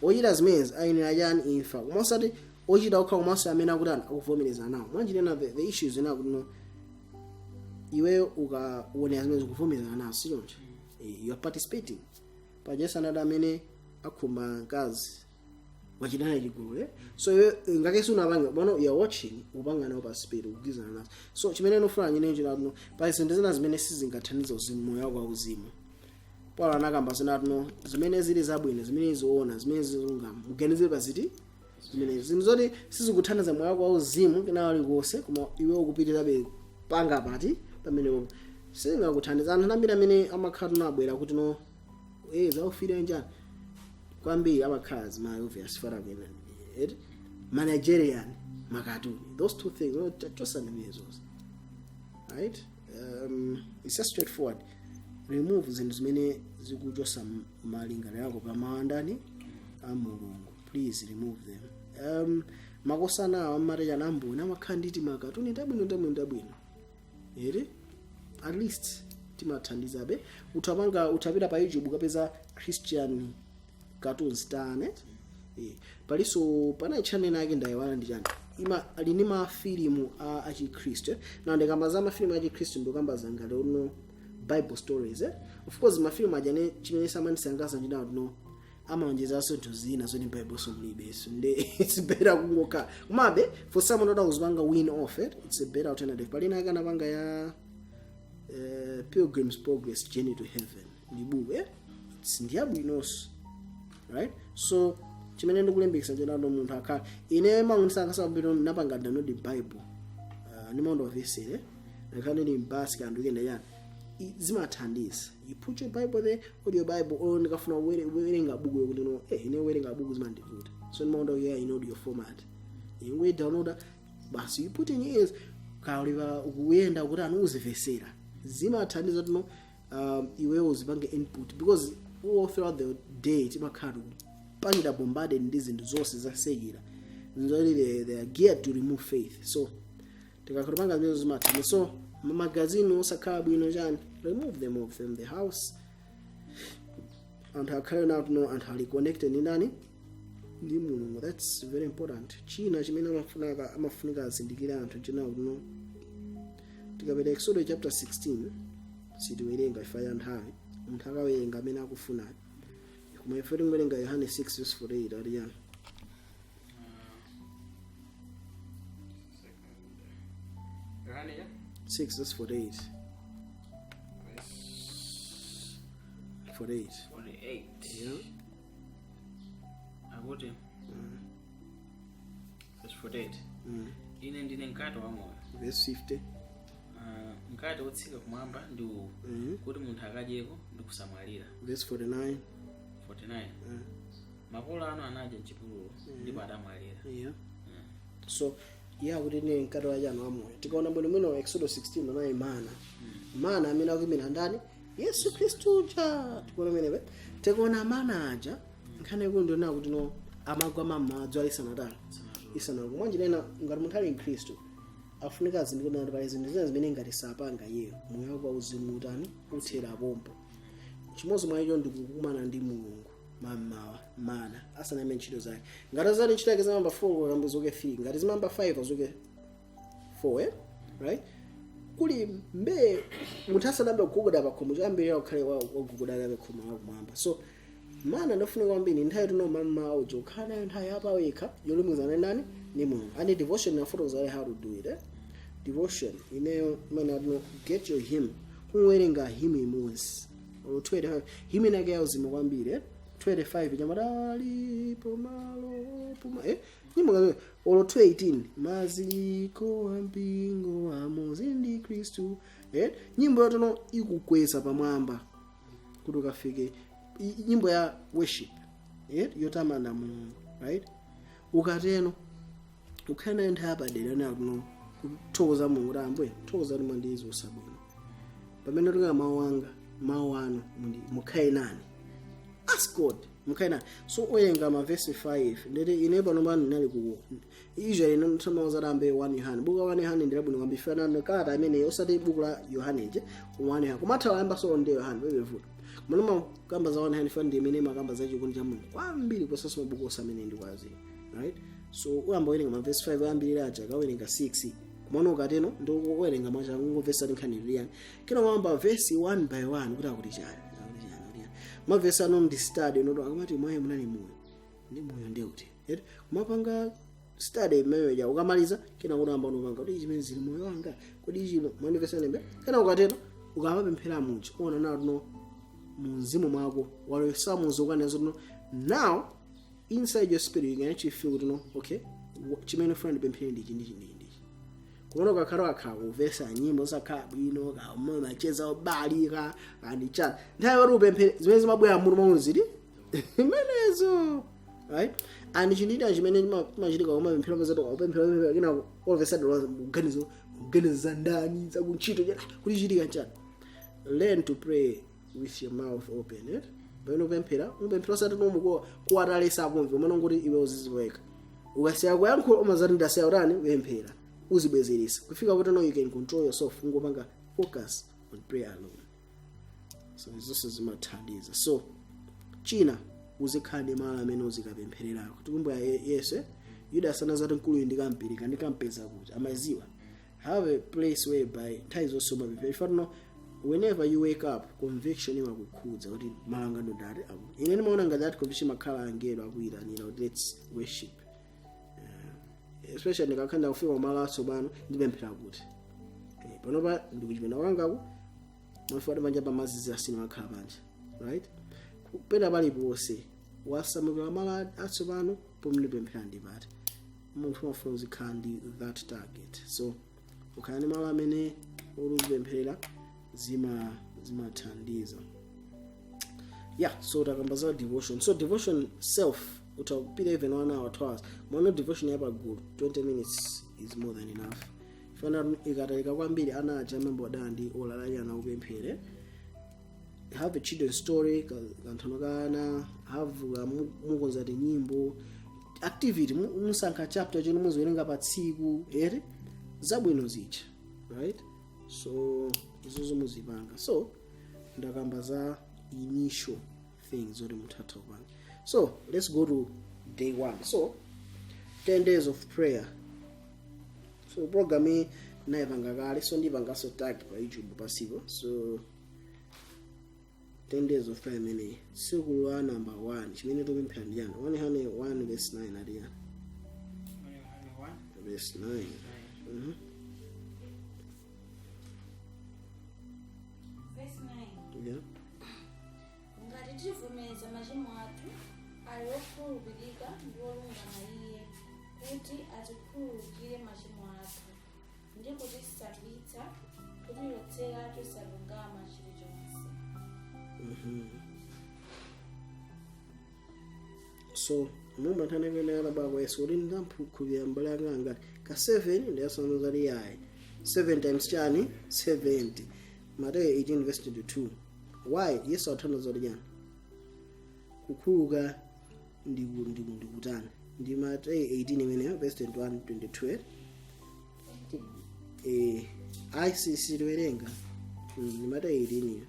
[SPEAKER 1] ochita zimenezi ayenera chani? Imfa. Koma osati ochita okha, komanso amene akutani? Akuvomereza nawo. Mwanjinena the issues ena akuti no, iweyo ukaonera zimene zikuvomerezana nazo, sichoncho? You are participating. Pajesu anati amene akhumba mkazi Wachitana chigololo, eh? So iwe ngake unapanga bwana, you are watching, upanga nawo pa spirit, kugwizana nazo. So chimene nofuna nyine chilatuno, pa zinthu zina zimene sizingathandiza uzimu, moyo wako wauzimu. Paulo anakamba zinatuno zimene zili zabwino, zimene zoona, zimene zilungama, muganizire paziti zimene zinthu zoti sizikuthandiza moyo wako wauzimu kena ulikonse, koma iwe ukupitirabe panga pati pamenepo, sizingakuthandiza. Anthu ambiri amene amakhala tunabwera kuti no, zaufira njani, kwambiri amakhala azimayi, obvious, fara kwena eti ma Nigerian makatuni, those two things, no, chosandimezozo, right? It's just straightforward, remove zinthu zimene zikuchosa malingaliro ako pamawandani a Mulungu. Please remove them. Makosana awo amati anamboni amakhala nditi makatuni tabwino tabwino tabwino ere, at least timathandizabe. Utapanga, utapita pa YouTube ukapeza Christian cartoons tane, palinso pana channel yake, ndayiwala ndi chani, ima ali ndi mafilimu a achikhristu, eh? Na ndikamba za mafilimu a chikhristu, ndikamba zangale uno Bible stories, eh? Of course mafilimu aja ne chimene samandisangalatsa ndinawo no amaonjezanso zinthu zina zoti Bible so mulibenso, nde it's better kungokhala. Komabe for someone oti akuzipanga win off it, it's a better alternative. Palina ake anapanga ya Pilgrim's Progress, Journey to Heaven, ndi buku, eh? It's ndiyabwinonso, right? So chimene ndikulimbikitsa chenado, munthu akhala, ine mangundisangalatsa napanga download Bible, ndimaonda vesere nakhala ndili mbasi kandi ukenda chani, zimathandiza. You put your Bible there, audio Bible, or ndikafuna kuwerenga buku yokuti no, ine kuwerenga buku zimandivuta, so ndimaonda kuya in audio format, ingwe downloada basi, you put in your ears, kauliva ukuyenda kuti anu uzivesera, zimathandiza tuno iwewo uzipange input, because all throughout the day timakhala tikupangira bombarded ndi zinthu zonse zasekira zoti they are geared to remove faith. So tikakhala panga zimenezo zimathandiza. So mamagazini osakhala bwino chani, remove them off from the house. Anthu akhale nawo tuno, anthu ali connected ndi ndani? Ndi Mulungu. That's very important. China chimene amafunika azindikire anthu chinawo tuno, tikapita Exodus chapter 16, sitiwerenga ifa ya nthawi, munthu akawerenga amene akufunayo, koma ife tingowerenga Yohane 6 verse 48, ali yani?
[SPEAKER 2] Yohane ya
[SPEAKER 1] 6 verse 48.
[SPEAKER 2] Verse
[SPEAKER 1] 48.
[SPEAKER 2] 48.
[SPEAKER 1] Yeah.
[SPEAKER 2] Akuti verse 48, "Ine ndine mkate wa moyo."
[SPEAKER 1] Verse 50.
[SPEAKER 2] Ah, mkate wotsika kumwamba ndi uwu, kuti munthu akadyeko ndi kusamwalira.
[SPEAKER 1] Verse 49.
[SPEAKER 2] 49. "Makolo anu anadya mchipululu ndipo adamwalira."
[SPEAKER 1] Yeah, so iye akuti ine mkate wachanu wa moyo. Tikaona bwinobwino Exodus 16, anayi mana, mana amene akuyimira ndani? Yesu Khristu uja. Tikuona menepe, tikuona mana aja, nkhani yakulu ndionena kuti no, amagwa mammadzi ali isanatani, isanagwa. Mwanjinena ngati munthu ali mkhristu, afunika azindikire kuti pali zinthu zina zimene ngati sapanga iyeyo, moyo wake wauzimu utani? Uthera pompo. Chimodzi mwa icho ndikukumana ndi Mulungu mammawa, mana asanayambe ntchito zake. Ngati azati ntchito yake zimamba 4, kamba zoke 3, ngati zimamba 5, azoke 4, eh? Right? Kuli mbe munthu asanambe kuguguda pakhomo, choyambirira kukhale waguguda pakhomo lakumwamba. So mana ndofunika kwambiri. Nthawi tuno mammawa uja ukhala nayo nthawi yapawekha yolumikizana ndani? Ndi Mulungu. And devotion, nafotokoza how to do it, eh? Devotion ineyo imene atuno, get your hymn, kungowerenga hymn imodzi or 25, hymn inake yauzimu kwambiri, eh? 25 chamatalipo malo puma, eh? Nyimbo ngati olo 218, maziko ampingo amozi ndi Khristu, eh? Nyimbo yotono ikukweza pamwamba kuti ukafike nyimbo ya worship, eh? Yotamanda Mulungu, right? Ukateno ukhale nayo nthawi yapadera nakuno kuthokoza Mulungu kuti, "Ambuye, thokoza kuti mwandizusa bwino. Pamene tikuya mawu anga, mawu anu mukhale nane." Ask God mukhale nane. So owerenga mavesi 5, ndeti ine pano pano ndinali ku usually ndinamaza ambe 1 Yohane, buku la 1 Yohane ndilabwino kwambiri, fanano kalata imene, osati buku la Yohaneje, 1 Yohane kumatha wayamba so ndi Yohane pepevuta, kumene makamba za 1 Yohane fana ndi imene makamba za chikondi cha Mulungu kwambiri kuposanso mabuku onse amene ndikwaziwa, right? So uyamba werenga mavesi 5 ayambirira aja, kawerenga 6, kumana ukateno ndikuwerenga mwachangu, ngomvesa nkhani liyani, kena kwamba vesi 1 by 1 kuti akuti chani, akuti chani, akuti chani. Mavesi ano ndi study noto akamati mwaye munali moyo, ndi moyo ndi kuti Eti kumapanga study imeneyo, ukamaliza kena kunamba unopanga kuti chimene zili moyo wanga, kodi chino manifestation kena ukatero ukamapemphera muja, ona nawo no mumzimu mwako walowesa muzi ukanizo no. Now inside your spirit you can actually feel kuti no, okay, chimene ufuna ndipemphere ndichi, ndichi, ndichi, ndichi. Kuona ukakhala wakhala kumvesa nyimbo osakhala bwino, kaumwe macheza obalika kandichana, nthawi yoti upemphere zimene zimabwera mutu mwako zili imenezo, right? And chinthu chimene chimachitika kumapemphera, pazati upemphera, upemphera, kena all of a sudden kuganizo kuganiza za ndani, zakuntchito, kuti chitika nchani. Learn to pray with your mouth open, eh? Pamene upemphera, upemphera osati nomuko kuwatalesa akumve, umene ngoti iwe uziziweka. Ukasiya kuyankhula umazati ndasiya utani kupemphera, uzibwezeresa kufika kuti no, you can control yourself, ungopanga focus on prayer alone. So zonse zimathandiza. So china, uzikhala ndi malo amene uzikapemphererako. Tikumbuka Yesu, eh? Yuda sanazati mkuluyu ndikampirika ndikampeza kuti amaziwa. Have a place whereby nthawi zonse umapemphera. If no, whenever you wake up, conviction imakukhudza kuti malanga ndodati aku. Ine ndimaona ngati that conviction makhala angelo akuyitanira kuti let's worship. Especially ndikakhala kufika malo atsopano, ndipemphera kuti panopa ndikuchipinda kwangaku, mafika panja pamazizi asina makhala panja, right? Pena paliponse wasamukira malo atsopano pomwe ndipemphera ndipati. Munthu umafuna uzikhala ndi that target. So ukhala ndi malo amene uzipempherera, zimathandiza. Yeah, so takamba za devotion. So devotion self utapita even one hour, 2 hours. Mwana devotion yapagulu 20 minutes is more than enough. Fana ikatalika kwambiri, ana aja amembo adala ndi olalali ana upemphere. Have a children story, kanthano kana have mukonza ti nyimbo, activity, musankha chapter chino muziwerenga pa tsiku ere zabwino zija, right? So izozo muzipanga. So ndakamba za initial things zoti munthu atha kupanga. So let's go to day one. So 10 days of prayer. So program iyi nayipanga kale, so ndipanganso tag pa YouTube pasipo. So 10 days of prayer imeneyi, tsiku la number 1 chimene tikupemphera ndi chani? 1 verse 9 ati yani?
[SPEAKER 2] 1
[SPEAKER 1] Verse 9.
[SPEAKER 3] Verse 9.
[SPEAKER 1] Yeah.
[SPEAKER 3] Ngati tivomereza machimo athu, ali wokhulupirika ndi wolungama iye kuti atikhululukire machimo athu ndi kutisambitsa kutichotsera chosalungama chilichonse.
[SPEAKER 1] So mumba nthani alabako Yesu kuti ndamphulupirira mbale anga angati ka 7, ndiyasana zati yayi, 7 times chani? 70. Mateyu 18 verse 22. Why? Yesu athandiza kuti chani? Kukhululuka ndikutani? Ndi Mateyu 18 imeneyo, verse 21, 22, eh? ICC tiwerenga. Ndi Mateyu 18 iyo,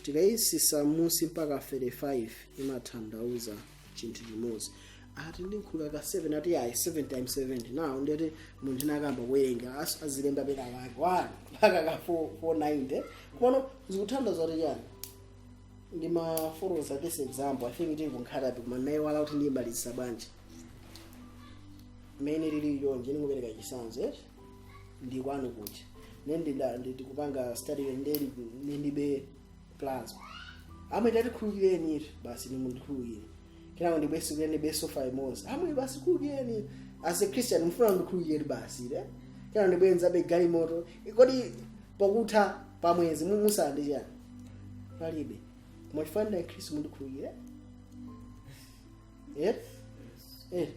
[SPEAKER 1] tikayisisa musi mpaka 35 imathandauza chinthu chimodzi. Ati ndinkhululuka ka 7, ati yayi, 7 times 70. Now ndiyati munthu nakamba kuwerenga azilemba pena pake 1 mpaka ka 4 490. Komano zikuthandiza kuti chani? Ndimafotokoza this example, I think tili kunkhatapi, koma nayiwala kuti ndiyimalizisa bwanji. Mmene lili yonje, ndingopereka chitsanzo, eh? Ndi kwanu kuja ndikupanga study, nendibe plasma, amwe tatikhulukireni iri basi, nimundikhulukire. Kenako ndibwese ndibe sofa imodzi, amwe basi khulukireni. As a Christian mfuna ndikhulukireni basi, ne kenako ndibwenzabe galimoto. Kodi pakutha pamwezi musandi chani? Palibe. Koma chifanira Khristu mundikhulukire, eh eh,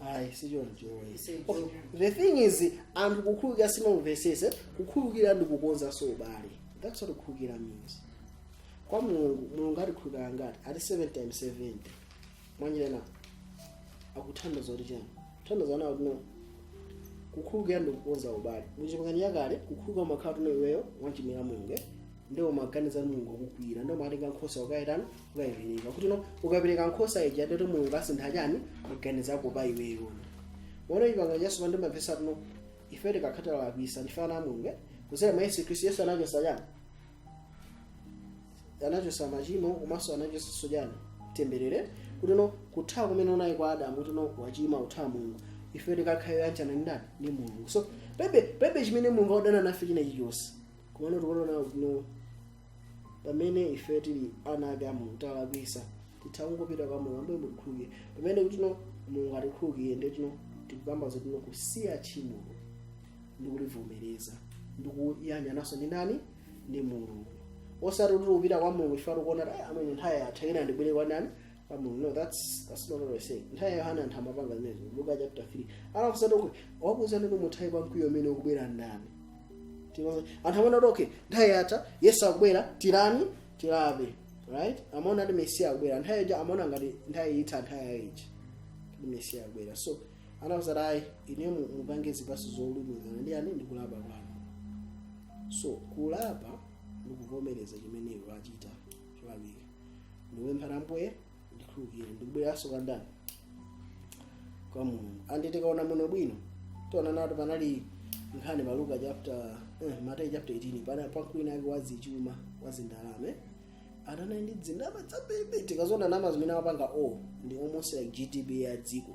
[SPEAKER 1] ayi, sichoncho. Okay. The thing is, anthu kukhulukira simamvesese. Kukhulukira ndi kukonza so ubale. That's what kukhulukira means kwa Mulungu. Mulungu atikhulukira ngati ati 7 times 70 mwanjira na akuthandiza kuti chani? Kuthandiza nawo kuti no, kukhulukira ndi kukonza ubale. Muchipangano chakale kukhululuka umakhala tuno iweyo wachimira Mulungu, eh? Ndiwo umaganiza Mulungu akukwira, ndiwo umatenga nkhosa ukayitani, ukayipereka. Kuti no, ukapereka nkhosa ija, ndoti Mulungu asintha chani? Maganizo ako pa iweyo. Mona chipangano chatsopano ndimapesa tuno ife tikakhatala lakwisa, ndife ana a Mulungu, eh? Kuzera mwa Yesu Khristu. Yesu anachosa chani? Anachosa machimo, komanso anachosanso chani? Temberere kuti no kuthawa kumene unayi kwa Adamu, kuti no wachima, uthawa Mulungu, ife tikakhayo yanjana ndi ndani? Ndi Mulungu. So pebe chimene Mulungu akudana nafe china chilichonse. Kumene tikuona kuti no pamene ife tili ana ake a Mulungu, talakwisa, titha kungopita kwa Mulungu, "Ambuye, mutikhululukire." Pamene kuti no Mulungu atikhululukire, ndi tino tikukamba zoti no kusiya tchimo ndi kulivomereza ndi kuyanjananso ndi ndani? Ndi Mulungu. Osati kuti kupita kwa Mulungu ife tikuona kuti, "Amene nthawi yatha, ina ndibwere kwa ndani? Kwa Mulungu." No, that's not what we're saying. Nthawi ya Yohana anthu amapanga zimenezo. Luka chapter 3 anakusati kuti wakuuzani kuti muthawi kwa mkwiyo umene ukubwera ndani? Anthu amaona kuti, okay, nthawi yatha, Yesu akubwera, tirani tilape, right? Amaona kuti Mesiya akubwera nthawi ija, amaona ngati nthawi itha, nthawi yayichi kuti Mesiya akubwera. So anakusati, "Ayi, ine mupange zipatso zolumikizana ndi ani? Ndikulapa kwanu." So kulapa ndikuvomereza chimene iwe wachita cholakwika, ndikupempha, "Ambuye, ndikhululukire," ndikubweranso kwa ndani? Kwa Mulungu. Andi tikaona muno bwino, tiona nato panali nkhani pa Luka chapter, Mateyu chapter 18, pana pankwina ake wazichuma, wazindalama, atanali ndi dzindalama zambiri. Tikaziona ndalama zimene amapanga o ndi almost like GDP ya dziko,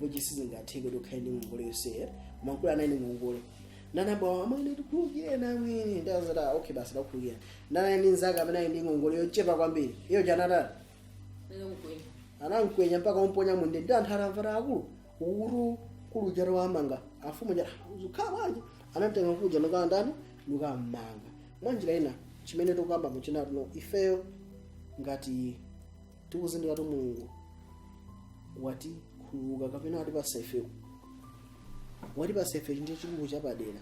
[SPEAKER 1] which sizingatheke kuti ukhale ndi ngongole yonse. Koma mkulu anali ndi ngongole, nanamba, "Amene tikhululukire namwini." Ndazati, "Okay, basi, ndakhululukira." Ndanali ndi nzake amene ali ndi ngongole yochepa kwambiri, iyo chanatani? Anamkwenya mpaka umponya munde. Ndi anthu atamvata akulu ukuru kulu wamanga afumu jara zukhala bwanji, anatenga kuja nukaa ndani? Nukammanga. Mwanjira ina, chimene tikukamba muchinatu no ifeyo ngati tikuzindikira kuti Mulungu watikhululuka kapena watipasa ife, watipasa ife chinthu chikulu chapadera,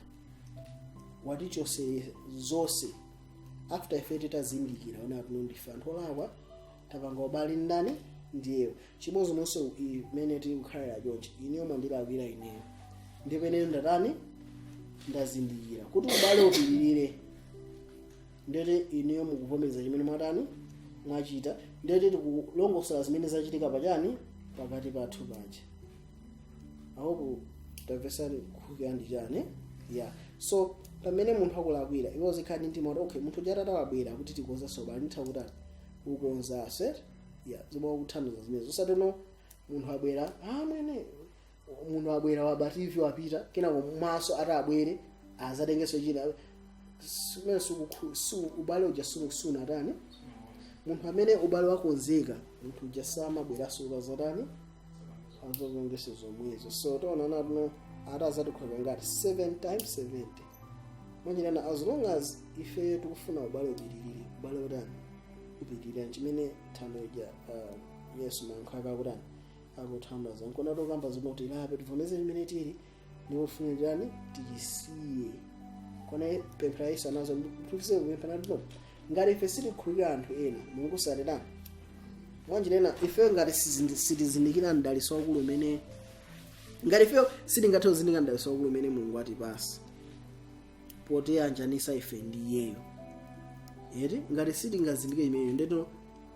[SPEAKER 1] watichose zonse after ife titazindikira ona kuti ndife anthu olakwa, tapanga ubale ndani? Ndiyeyo. Chimodzimodzinso imene tili kukhalira chonchi, ineyo mandilakwira ineyo, ndipo ineyo ndatani? Ndazindikira kuti ubale upitirire, ndete ineyo mukuvomereza chimene mwatani? Mwachita. Ndete tikulongosola zimene zachitika pachani? Pakati pathu paja. I hope tamvesani kukhulupirira ndi chani. Yeah, so pamene munthu akulakwira, iwo zikhala ndi mtima kuti, okay, munthu uja wabwera kuti tikonzenso ubale, nditha kutani? Kukonza set. Yeah, zomwe kuthandiza zimene zosati no munthu abwera, amwene, munthu abwera, waba TV, wapita, kenako maso ati abwere azatengenso china simene. Ubale uja sunatani. Munthu amene ubale wakonzeka, munthu uja samabweranso ukazatani? Azopangese zomwezo. So tiona natuno ati azatikhulupirira ngati 7 times 70. Mwanjirana, as long as ife tikufuna ubale upitirire, ubale utani? Upitirire. Chimene thando ija Yesu mayankho ake akutani? Akuthandaza. Nkona tokamba zino kuti tilape, tivomeze chimene tili, ndipo tichisiye. Kona pemphera Yesu anazo tifise kupemphera natuno, ngati ife sitikhulupirira anthu ena, Mulungu satetani. Mwanjirena, ife ngati sitizindikira mdaliso wakulu umene, ngati ife sitingathe kuzindikira mdaliso wakulu umene Mulungu atipasa potiyanjanisa ife ndi iyeyo, eti? Ngati sitingazindikire imeneyo, ndeto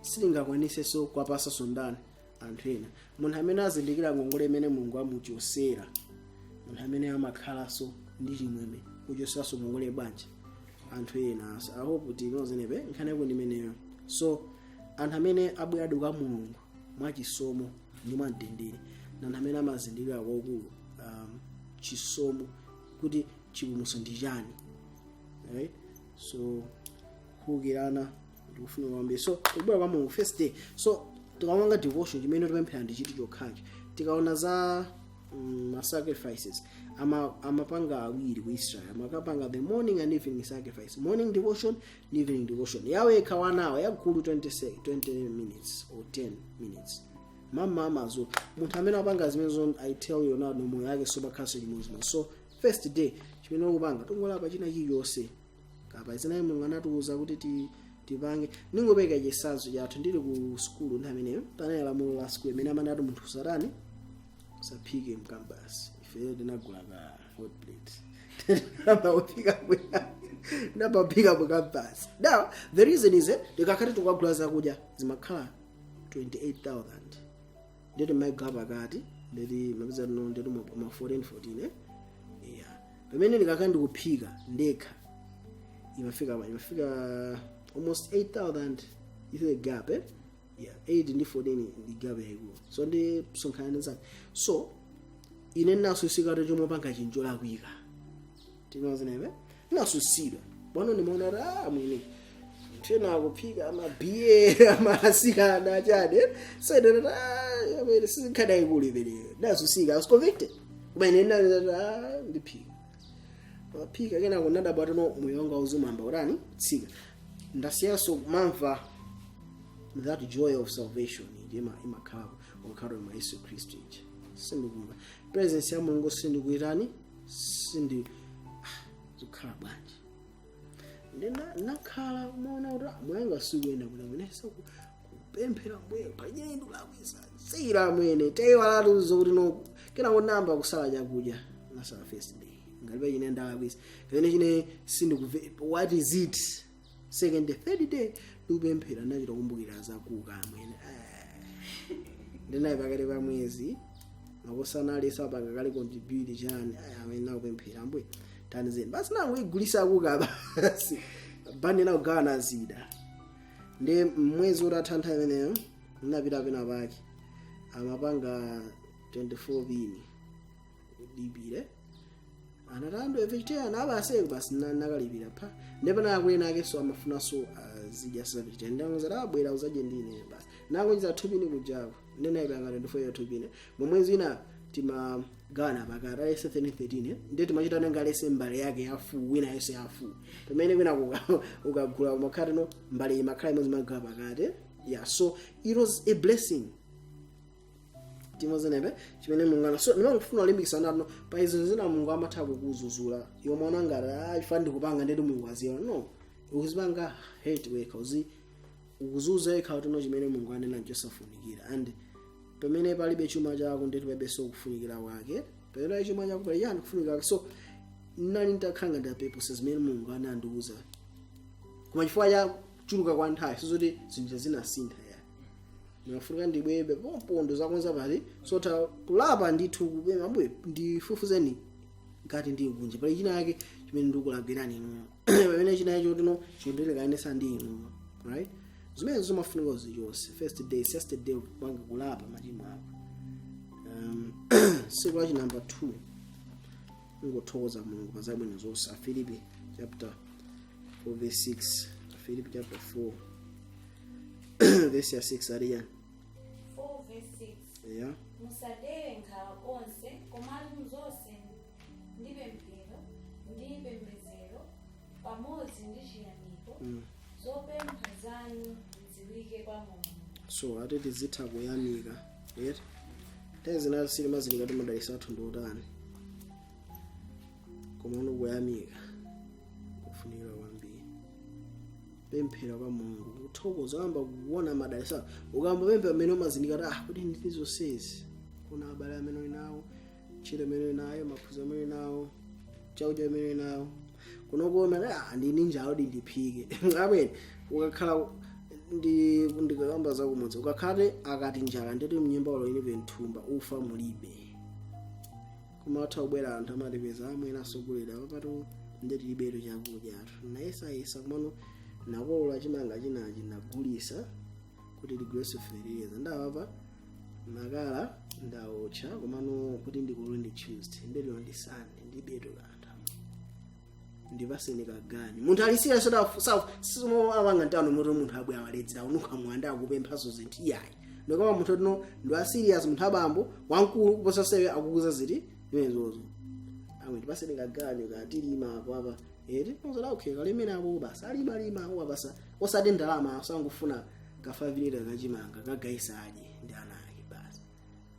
[SPEAKER 1] sitingakwanisenso kwapasanso ndani? Anthu ena. Munthu amene azindikira ngongole imene Mulungu amuchosera, munthu amene amakhalanso ndi chimwemwe kuchoseranso ngongole bwanji? Anthu ena. I hope tinozenepe nkhani yako ndi imeneyo. So anthu amene abweradi kwa Mulungu mwachisomo ndi mwamtendere na anthu amene amazindikira kwakulu chisomo, kuti chipulumutso ndi chani, right? So kuwukirana ndikufunika kwambiri. So tikubwera kwa Mulungu first day. So tikamanga devotion, chimene tipemphera ndi chiti chokhachi. Tikaona za ma sacrifices, amapanga awiri ku Israel, amakapanga the morning and evening sacrifice, morning devotion ndi evening devotion yawo yekha wanawa yagulu 20 minutes or 10 minutes mama mazo. Munthu amene apanga zimenezo, I tell you now, moyo yake sobakhaso chimodzimodzi. So first day, chimene ukupanga, tongolapa china chilichonse kapa zinayi Mulungu anatiuza kuti tipange. Ningopeka chitsanzo chathu, ndili ku sukulu nthawi imeneyo, panali lamulo la sukulu imene amanati munthu usatani? Usaphike mcampus. Ife tinagula ka hot plate, namba kuphika mu campus. Now the reason is, tikakhati tikagula zakudya zimakhala 28,000, ndeti maigula pakati, ndeti mapeza no, ndeti ma 14 14, eh, yeah. Pamene ndikakhala ndikuphika ndekha, imafika almost 8000. You see the gap, eh? Yeah, 8 ndi 14 ndi gap yayikulu. So ndi sonkhana ndinzake. So ine ndinasusika chomwe panga chinjo lakwika tinozenebe ndinasusidwa bwana, ndimaona kuti ah, mwini tena akuphika amabiye amasikana chade. So ine ndati sizinkhani yayikulu imeneyo. Ndasusika, I was convicted, koma ine ndinati ah, ndiphika maphika. Kenako ndadabwa tino moyo wanga uzumamba utani tsika, ndasiyanso kumamva that joy of salvation iji imakhala ukhala mwa Yesu Khristu iji. Sindikumva presence ya Mulungu, sindikuitani, sindi zikukhala bwanji. Ndina nakhala kumaona kuti ah, moyo wanga sikuyenda bwino bwino. So kupemphera, Mbuye, panyene ndikulakwisa tsira mwene teiwalatu zokuti no. Kenako namba kusala chakudya, nasala first day, ngalibe chine ndalakwisa kapena chine sindikuve, what is it? Second day, third day, ndikupemphera, ndachita kumbukira zakuka amwene. Ndinayi pakati pa mwezi, makosana alesa apanga kale contribute chani. Aya, amene nakupemphera, Ambuye thandizeni basi, nangoigulisa kuka basi, bandi nakugawana zida. Ndi mwezi utatha nthawi imeneyo, ndinapita pena pake amapanga 24 pini lipire, anatando vegetarian abaseko basi, nakalipira pa ndipo nakulena akenso amafunanso azidya sa vegetarian. Ndangozati abwera uzadye ndine basi, nangonjiza 2 pini kujako, ndinayipanga 24 ya 2 pini. Momwezi ina timagawana pakati alese 13 13, ndiye timachita nanga alese mbale yake yafu, wina yonse yafu, pamene kwina ukagula umakhati no mbale imakhala imodzi magawa pakati. Yeah, so it was a blessing timozenebe chimene Mulungu ana. So ndimangofuna kulimbikitsa natno pa izo zina Mulungu amatha kukuzuzula yomwe ona ngati ah, ifa ndikupanga ndeti Mulungu aziona no, ukuzipanga hate wekha, uzi ukuzuza wekha kuti no, chimene Mulungu anena nchosafunikira. And pamene palibe chuma chako, ndeti palibenso kufunikira kwake. Pamene pali chuma chako, pali chani kufunikira kwake. So nali ntakhanga ndapepusa zimene Mulungu anandiuza, koma chifukwa cha kuchuluka kwa nthawi sizoti zinthu zinasintha ya ndinafunika ndibwebe pompondo zakonza pali sotha kulapa ndithu, kupema, Ambuye ndifufuzeni ngati ndi kunja pali china yake chimene ndikulagwirani inuyo, pamene china yacho tino chondilekanisa ndi inuyo, right? Zimene zimafunika uzichonse. First day, first day kupanga kulapa machimo ako. Tsiku lachi number 2, ngothokoza Mulungu pa zabwino zonse. Afilipi chapter 4 verse 6. Afilipi chapter 4 verse ya 6 aliya
[SPEAKER 3] 4 verse 6.
[SPEAKER 1] Yeah.
[SPEAKER 3] Musadere nkhawa konse, komatu mzonse ndi pemphero ndi pembedzero pamodzi ndi chiyamiko, zopempha zanu zidziwike kwa Mulungu.
[SPEAKER 1] So ati tizitha kuyamika, right? Nthawi silimazilika ti madalitso athu ndi otani, koma uno kuyamika kufunikira kwambiri. Pemphera kwa Mulungu, kuthokoza, kamba kuona madalitso. Ukamba pemphera amene umazindika kuti ah, kuti ndili zonsezi, kuna abale amene uli nawo, ntchito imene uli nayo, maphunziro amene uli nawo, chakudya imene uli nawo kunokoma, ah, ndini njala kuti ndiphike. Amene ukakhala ndi ndikakamba zakumudzi, ukakhale akati njala nditi mnyumba ulo ilibe nthumba ufa mulibe, kumatha kubwera anthu amatipeza amwene asogolera papatu ndeti libeto chakudya athu nayesayesa kumano nakolola chimanga chinachi nagulisa kuti ligulese fetereza, ndawapa makala ndawotcha, komano kuti ndikolole ndi Tuesday, ndetino ndi Sunday, ndibeto kanthu ndipaseni kaganyu. Munthu alisira simoapanga ntano moti munthu abwe awaledzera unuka mwanda akupemphaso zinthu iyayi. Ndikoma munthu tino ndi wa serious, munthu abambo wamkulu kuposa sewe akukuza ziti zimenezozo, amwe ndipaseni kaganyu katilima apo apa eti uzada okay kalemera apo basi alima alima apo basa osati ndalama, asangofuna kafavilira kachimanga kagaisa adye ndi ana ake basi.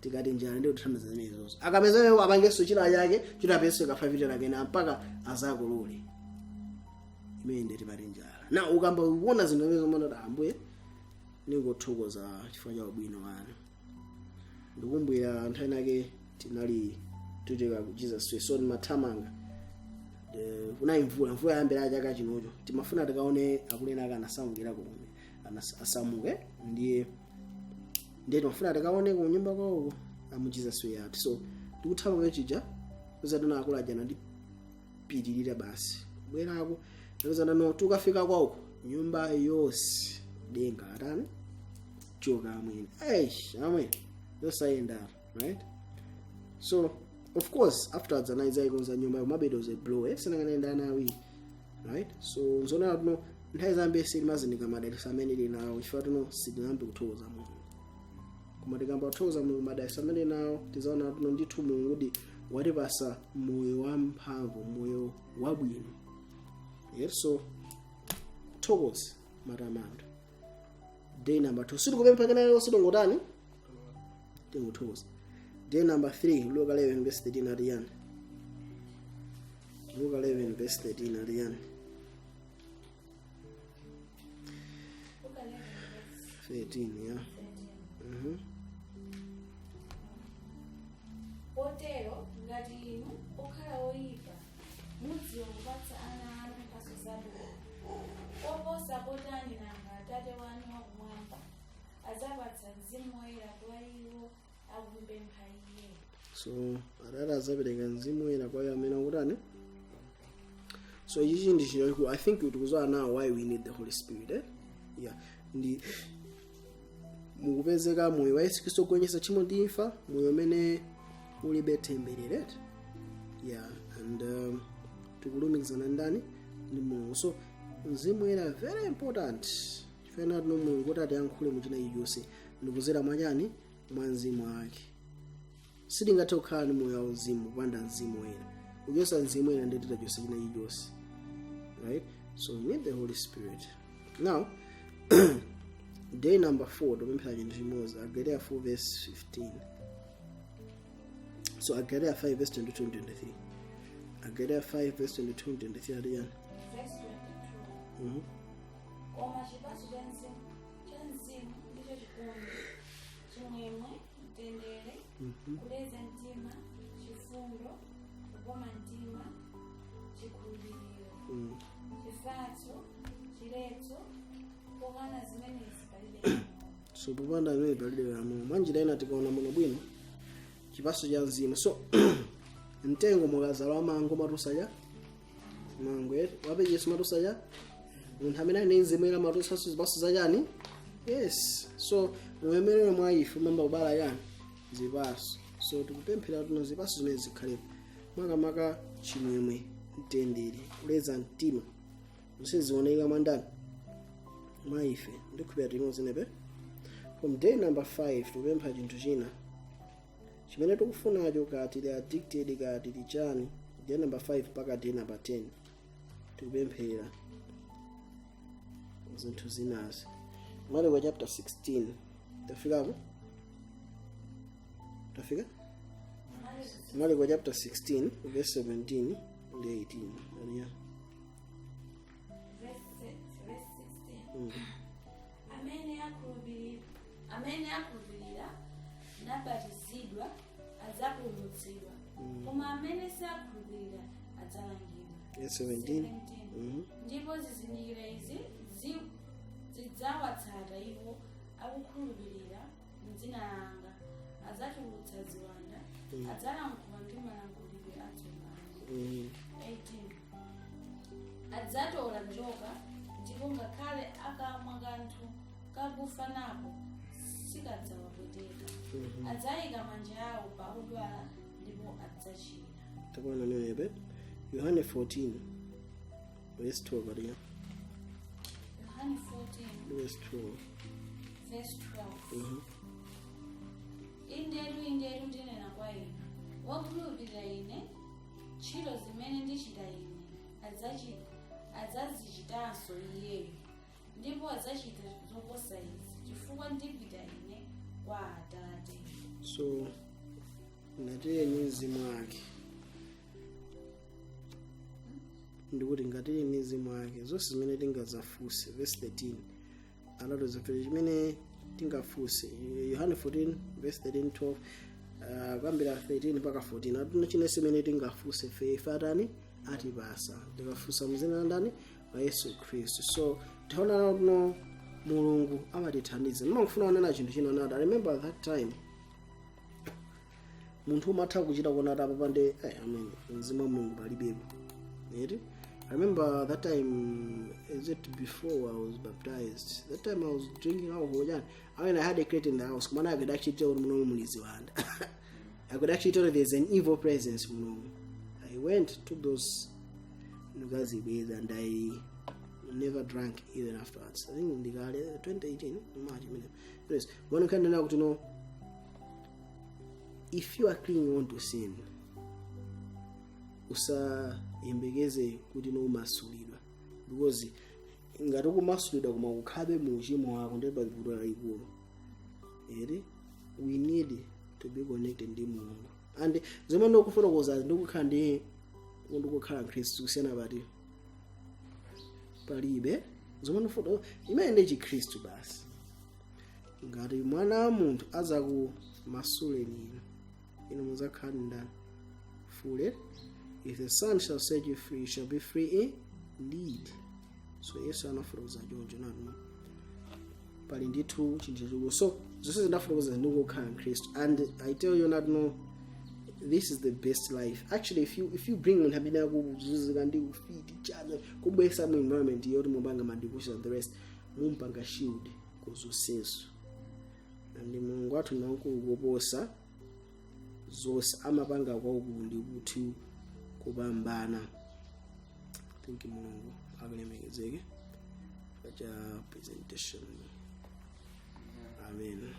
[SPEAKER 1] Tikati njala ndi kuthandiza zimenezozo, akameza apangenso china chake chitapenso kafavilira kena mpaka azakolole imene ndeti pati njala. Na ukamba kuona zinthu zimene zomwe kuti Ambuye ningothokoza chifukwa cha ubwino wanu. Ndikumbwira nthawi nake tinali tutika ku Jesus Way, so timathamanga. Kunali mvula, mvula yambira chaka chinocho, timafuna tikaone akulena ake anasamukira kume asamuke, ndiye ndiye timafuna tikaone ku nyumba kwawoko amu Jesus Way yathu. So ndikuthamanga chija kuzatona akulu aja nandipitirira basi bwerako ndikuzana no tukafika kwawoko nyumba yonse denga atani. Choka amwene. Eish, amwene, zosayenda, right? So of course afterwards anaizayikonza nyumba, komabe it was a blow, eh? Sinanganaenda ana awiri, right? So nzonera tuno nthawi zambiri sitimazindika madalitso amene tili nawo, chifukwa tuno sitinambe kuthokoza Mulungu. Koma tikamba kuthokoza Mulungu madalitso amene nawo, tizaona tuno ndithu Mulungu kuti watipasa moyo wamphamvu, moyo wabwino. Yes, so kuthokoza, matamando, day number 2. Sitikupempha kenalero, sitingotani, tingothokoza. Day number 3, Luka 11 verse 13 ati yani? Luka 11 verse 13 ati yani?
[SPEAKER 3] Luka 11 verse
[SPEAKER 1] 13, yeah.
[SPEAKER 3] 13. Potero ngati inu okhala oyipa mudziwa kupatsa ana anu mphatso zabwino, koposa kotani nanga Atate wanu wakumwamba adzapatsa Mzimu Woyera kwa iwo akumpempha iye?
[SPEAKER 1] So Atate adzapereka Mzimu Woyera kwa iwo amene akutani? So ichi ndi chinthu, I think tikuzowa now why we need the Holy Spirit, eh? Yeah, ndi mukupezeka moyo wa Yesu Khristu kugonjetsa tchimo ndi imfa, moyo umene ulibe temberero. Yeah, and tikulumikizana ndani? Ndi Mulungu. So Mzimu Woyera very important, chifukwa tino Mulungu kuti atiyankhule muchina chilichonse ndikuzera mwachani? Mwa Mzimu wake. Sitingathe kukhala ndi moyo wauzimu kupanda Mzimu Woyera. Kuchosa Mzimu Woyera, ndi titachosa china chilichonse, right? So we need the Holy Spirit. Now day number 4, tikupemphera chinthu chimodzi, Agalatia 4 verse 15. So Agalatia 5 verse 22 and 23. Agalatia 5 verse 22 and 23 ati yani?
[SPEAKER 3] Verse 22. Koma chipatso cha Mzimu ndicho chikondi, chimwemwe, mtendere, kuleza mtima, chifundo, kukoma mtima, chikhulupiriro, chifatso, chiletso. Pokana zimenezi palibe lamulo.
[SPEAKER 1] So popanda zimene palibe lamulo. Mwanjira ina, tikaona muno bwino chipatso cha Mzimu, so mtengo mukazala wa mango matusa cha mango, eti? Wapecheso matusa cha. Munthu amene ali ndi Mzimu Woyera matusanso zipatso zachani? Yes. So muyemerero mwa ife mamba kubala chani? Zipatso. So tikupemphera tuno zipatso zimene zikhalepo, makamaka chimwemwe, mtendere, kuleza mtima, zonse zioneka mwandani? Mwa ife. Ndikhupira timodzi nepe. From day number 5, tikupempha chinthu china chimene tikufunacho, kati tili addicted, kati tili chani. Day number 5 mpaka day number 10, tikupemphera zinthu zinazi. Marko chapter 16, tafikapo? Tafika Marko chapter 16 verse 17 ndi 18 aliya.
[SPEAKER 3] Verse 16. Amene akhulupirira nabatizidwa adzapulumutsidwa, koma amene sakhulupirira adzalangidwa.
[SPEAKER 1] Verse 17.
[SPEAKER 3] 17. Ndipo zizindikiro izi zidzawatsata iwo akukhulupirira: m'dzina langa adzatulutsa ziwanda, adzalankhula ndi malankhulidwe atsopano. 18. Adzatola njoka, ndipo ngakhale akamwa kanthu kakufa nako sikadzawapweteka. Adzayika manja awo pa odwala ndipo adzachira.
[SPEAKER 1] Takuona menepe Yohane 14 verse 12 aliya.
[SPEAKER 3] Yohane 14
[SPEAKER 1] verse 12.
[SPEAKER 3] Verse 12. Indetu, indetu, ndinena kwa inu, wokhulupirira ine, ntchito zimene ndichita ine adzazichitanso iyeyo, ndipo adzachita zoposa izi, chifukwa ndipita ine kwa Atate.
[SPEAKER 1] So ngatili ni Mzimu wake, ndikuti ngatili ni Mzimu wake, zonse zimene tingazafunse, verse 13 anatoza chimene tingafunse. Yohane 14 verse 13, 12, kuyambira 13 mpaka 14, atuna chine chimene tingafunse fe, ife atani? Atipasa, tikafunsa mzina la ndani? La Yesu Khristu. So taona kuno Mulungu amatithandiza. Ndimafuna kunena chinthu china nati, I remember that time munthu umatha kuchita kuona kuti apa pande, amen, Mzimu wa Mulungu palibepo, eti? I remember that time, is it before I was baptized? That time I was drinking alcohol. Yeah. I mean, I had a crate in the house. Kumana, I could actually tell muno muli ziwanda. I could actually tell there's an evil presence muno. I went, took those nukazibeza, and I never drank even afterwards. I think ndikale 2018 March. Anyways, one kind of to know if you are clinging on to sin, usayembekeze kuti nomasulidwa, because ngati ukumasulidwa koma ukhabe mu uchimo wako, ndiye pali vuto lalikulu eri. We need to be connected ndi Mulungu, and zomwe ndikufotokoza ndikukhala ndi ndikukhala Mkhristu kusiyana pati? Palibe. Zomwe ndikufotokoza imene ndi Chikhristu basi. Ngati Mwana wa munthu azakumasuleni inu, inu muzakhala ndani? Free. If the Son shall set you free, you shall be free indeed. So Yesu anafotokoza choncho nati pali ndithu chinthu chachikulu. So zonse zindafotokoza ndikukhala Mkhristu, and I tell you not, no, this is the best life actually. If you bring munthu amene akuzunzika ndi ufiti chana, kubwesa mu environment yoti mupanga ma devotions and the rest, mumpanga shield kuzonsezo. And Mulungu wathu ndi wamkulu koposa zonse, amapanga kwaukulu ndi kuti kupambana. Thank you. Mulungu akulemekezeke pacha presentation. Amen.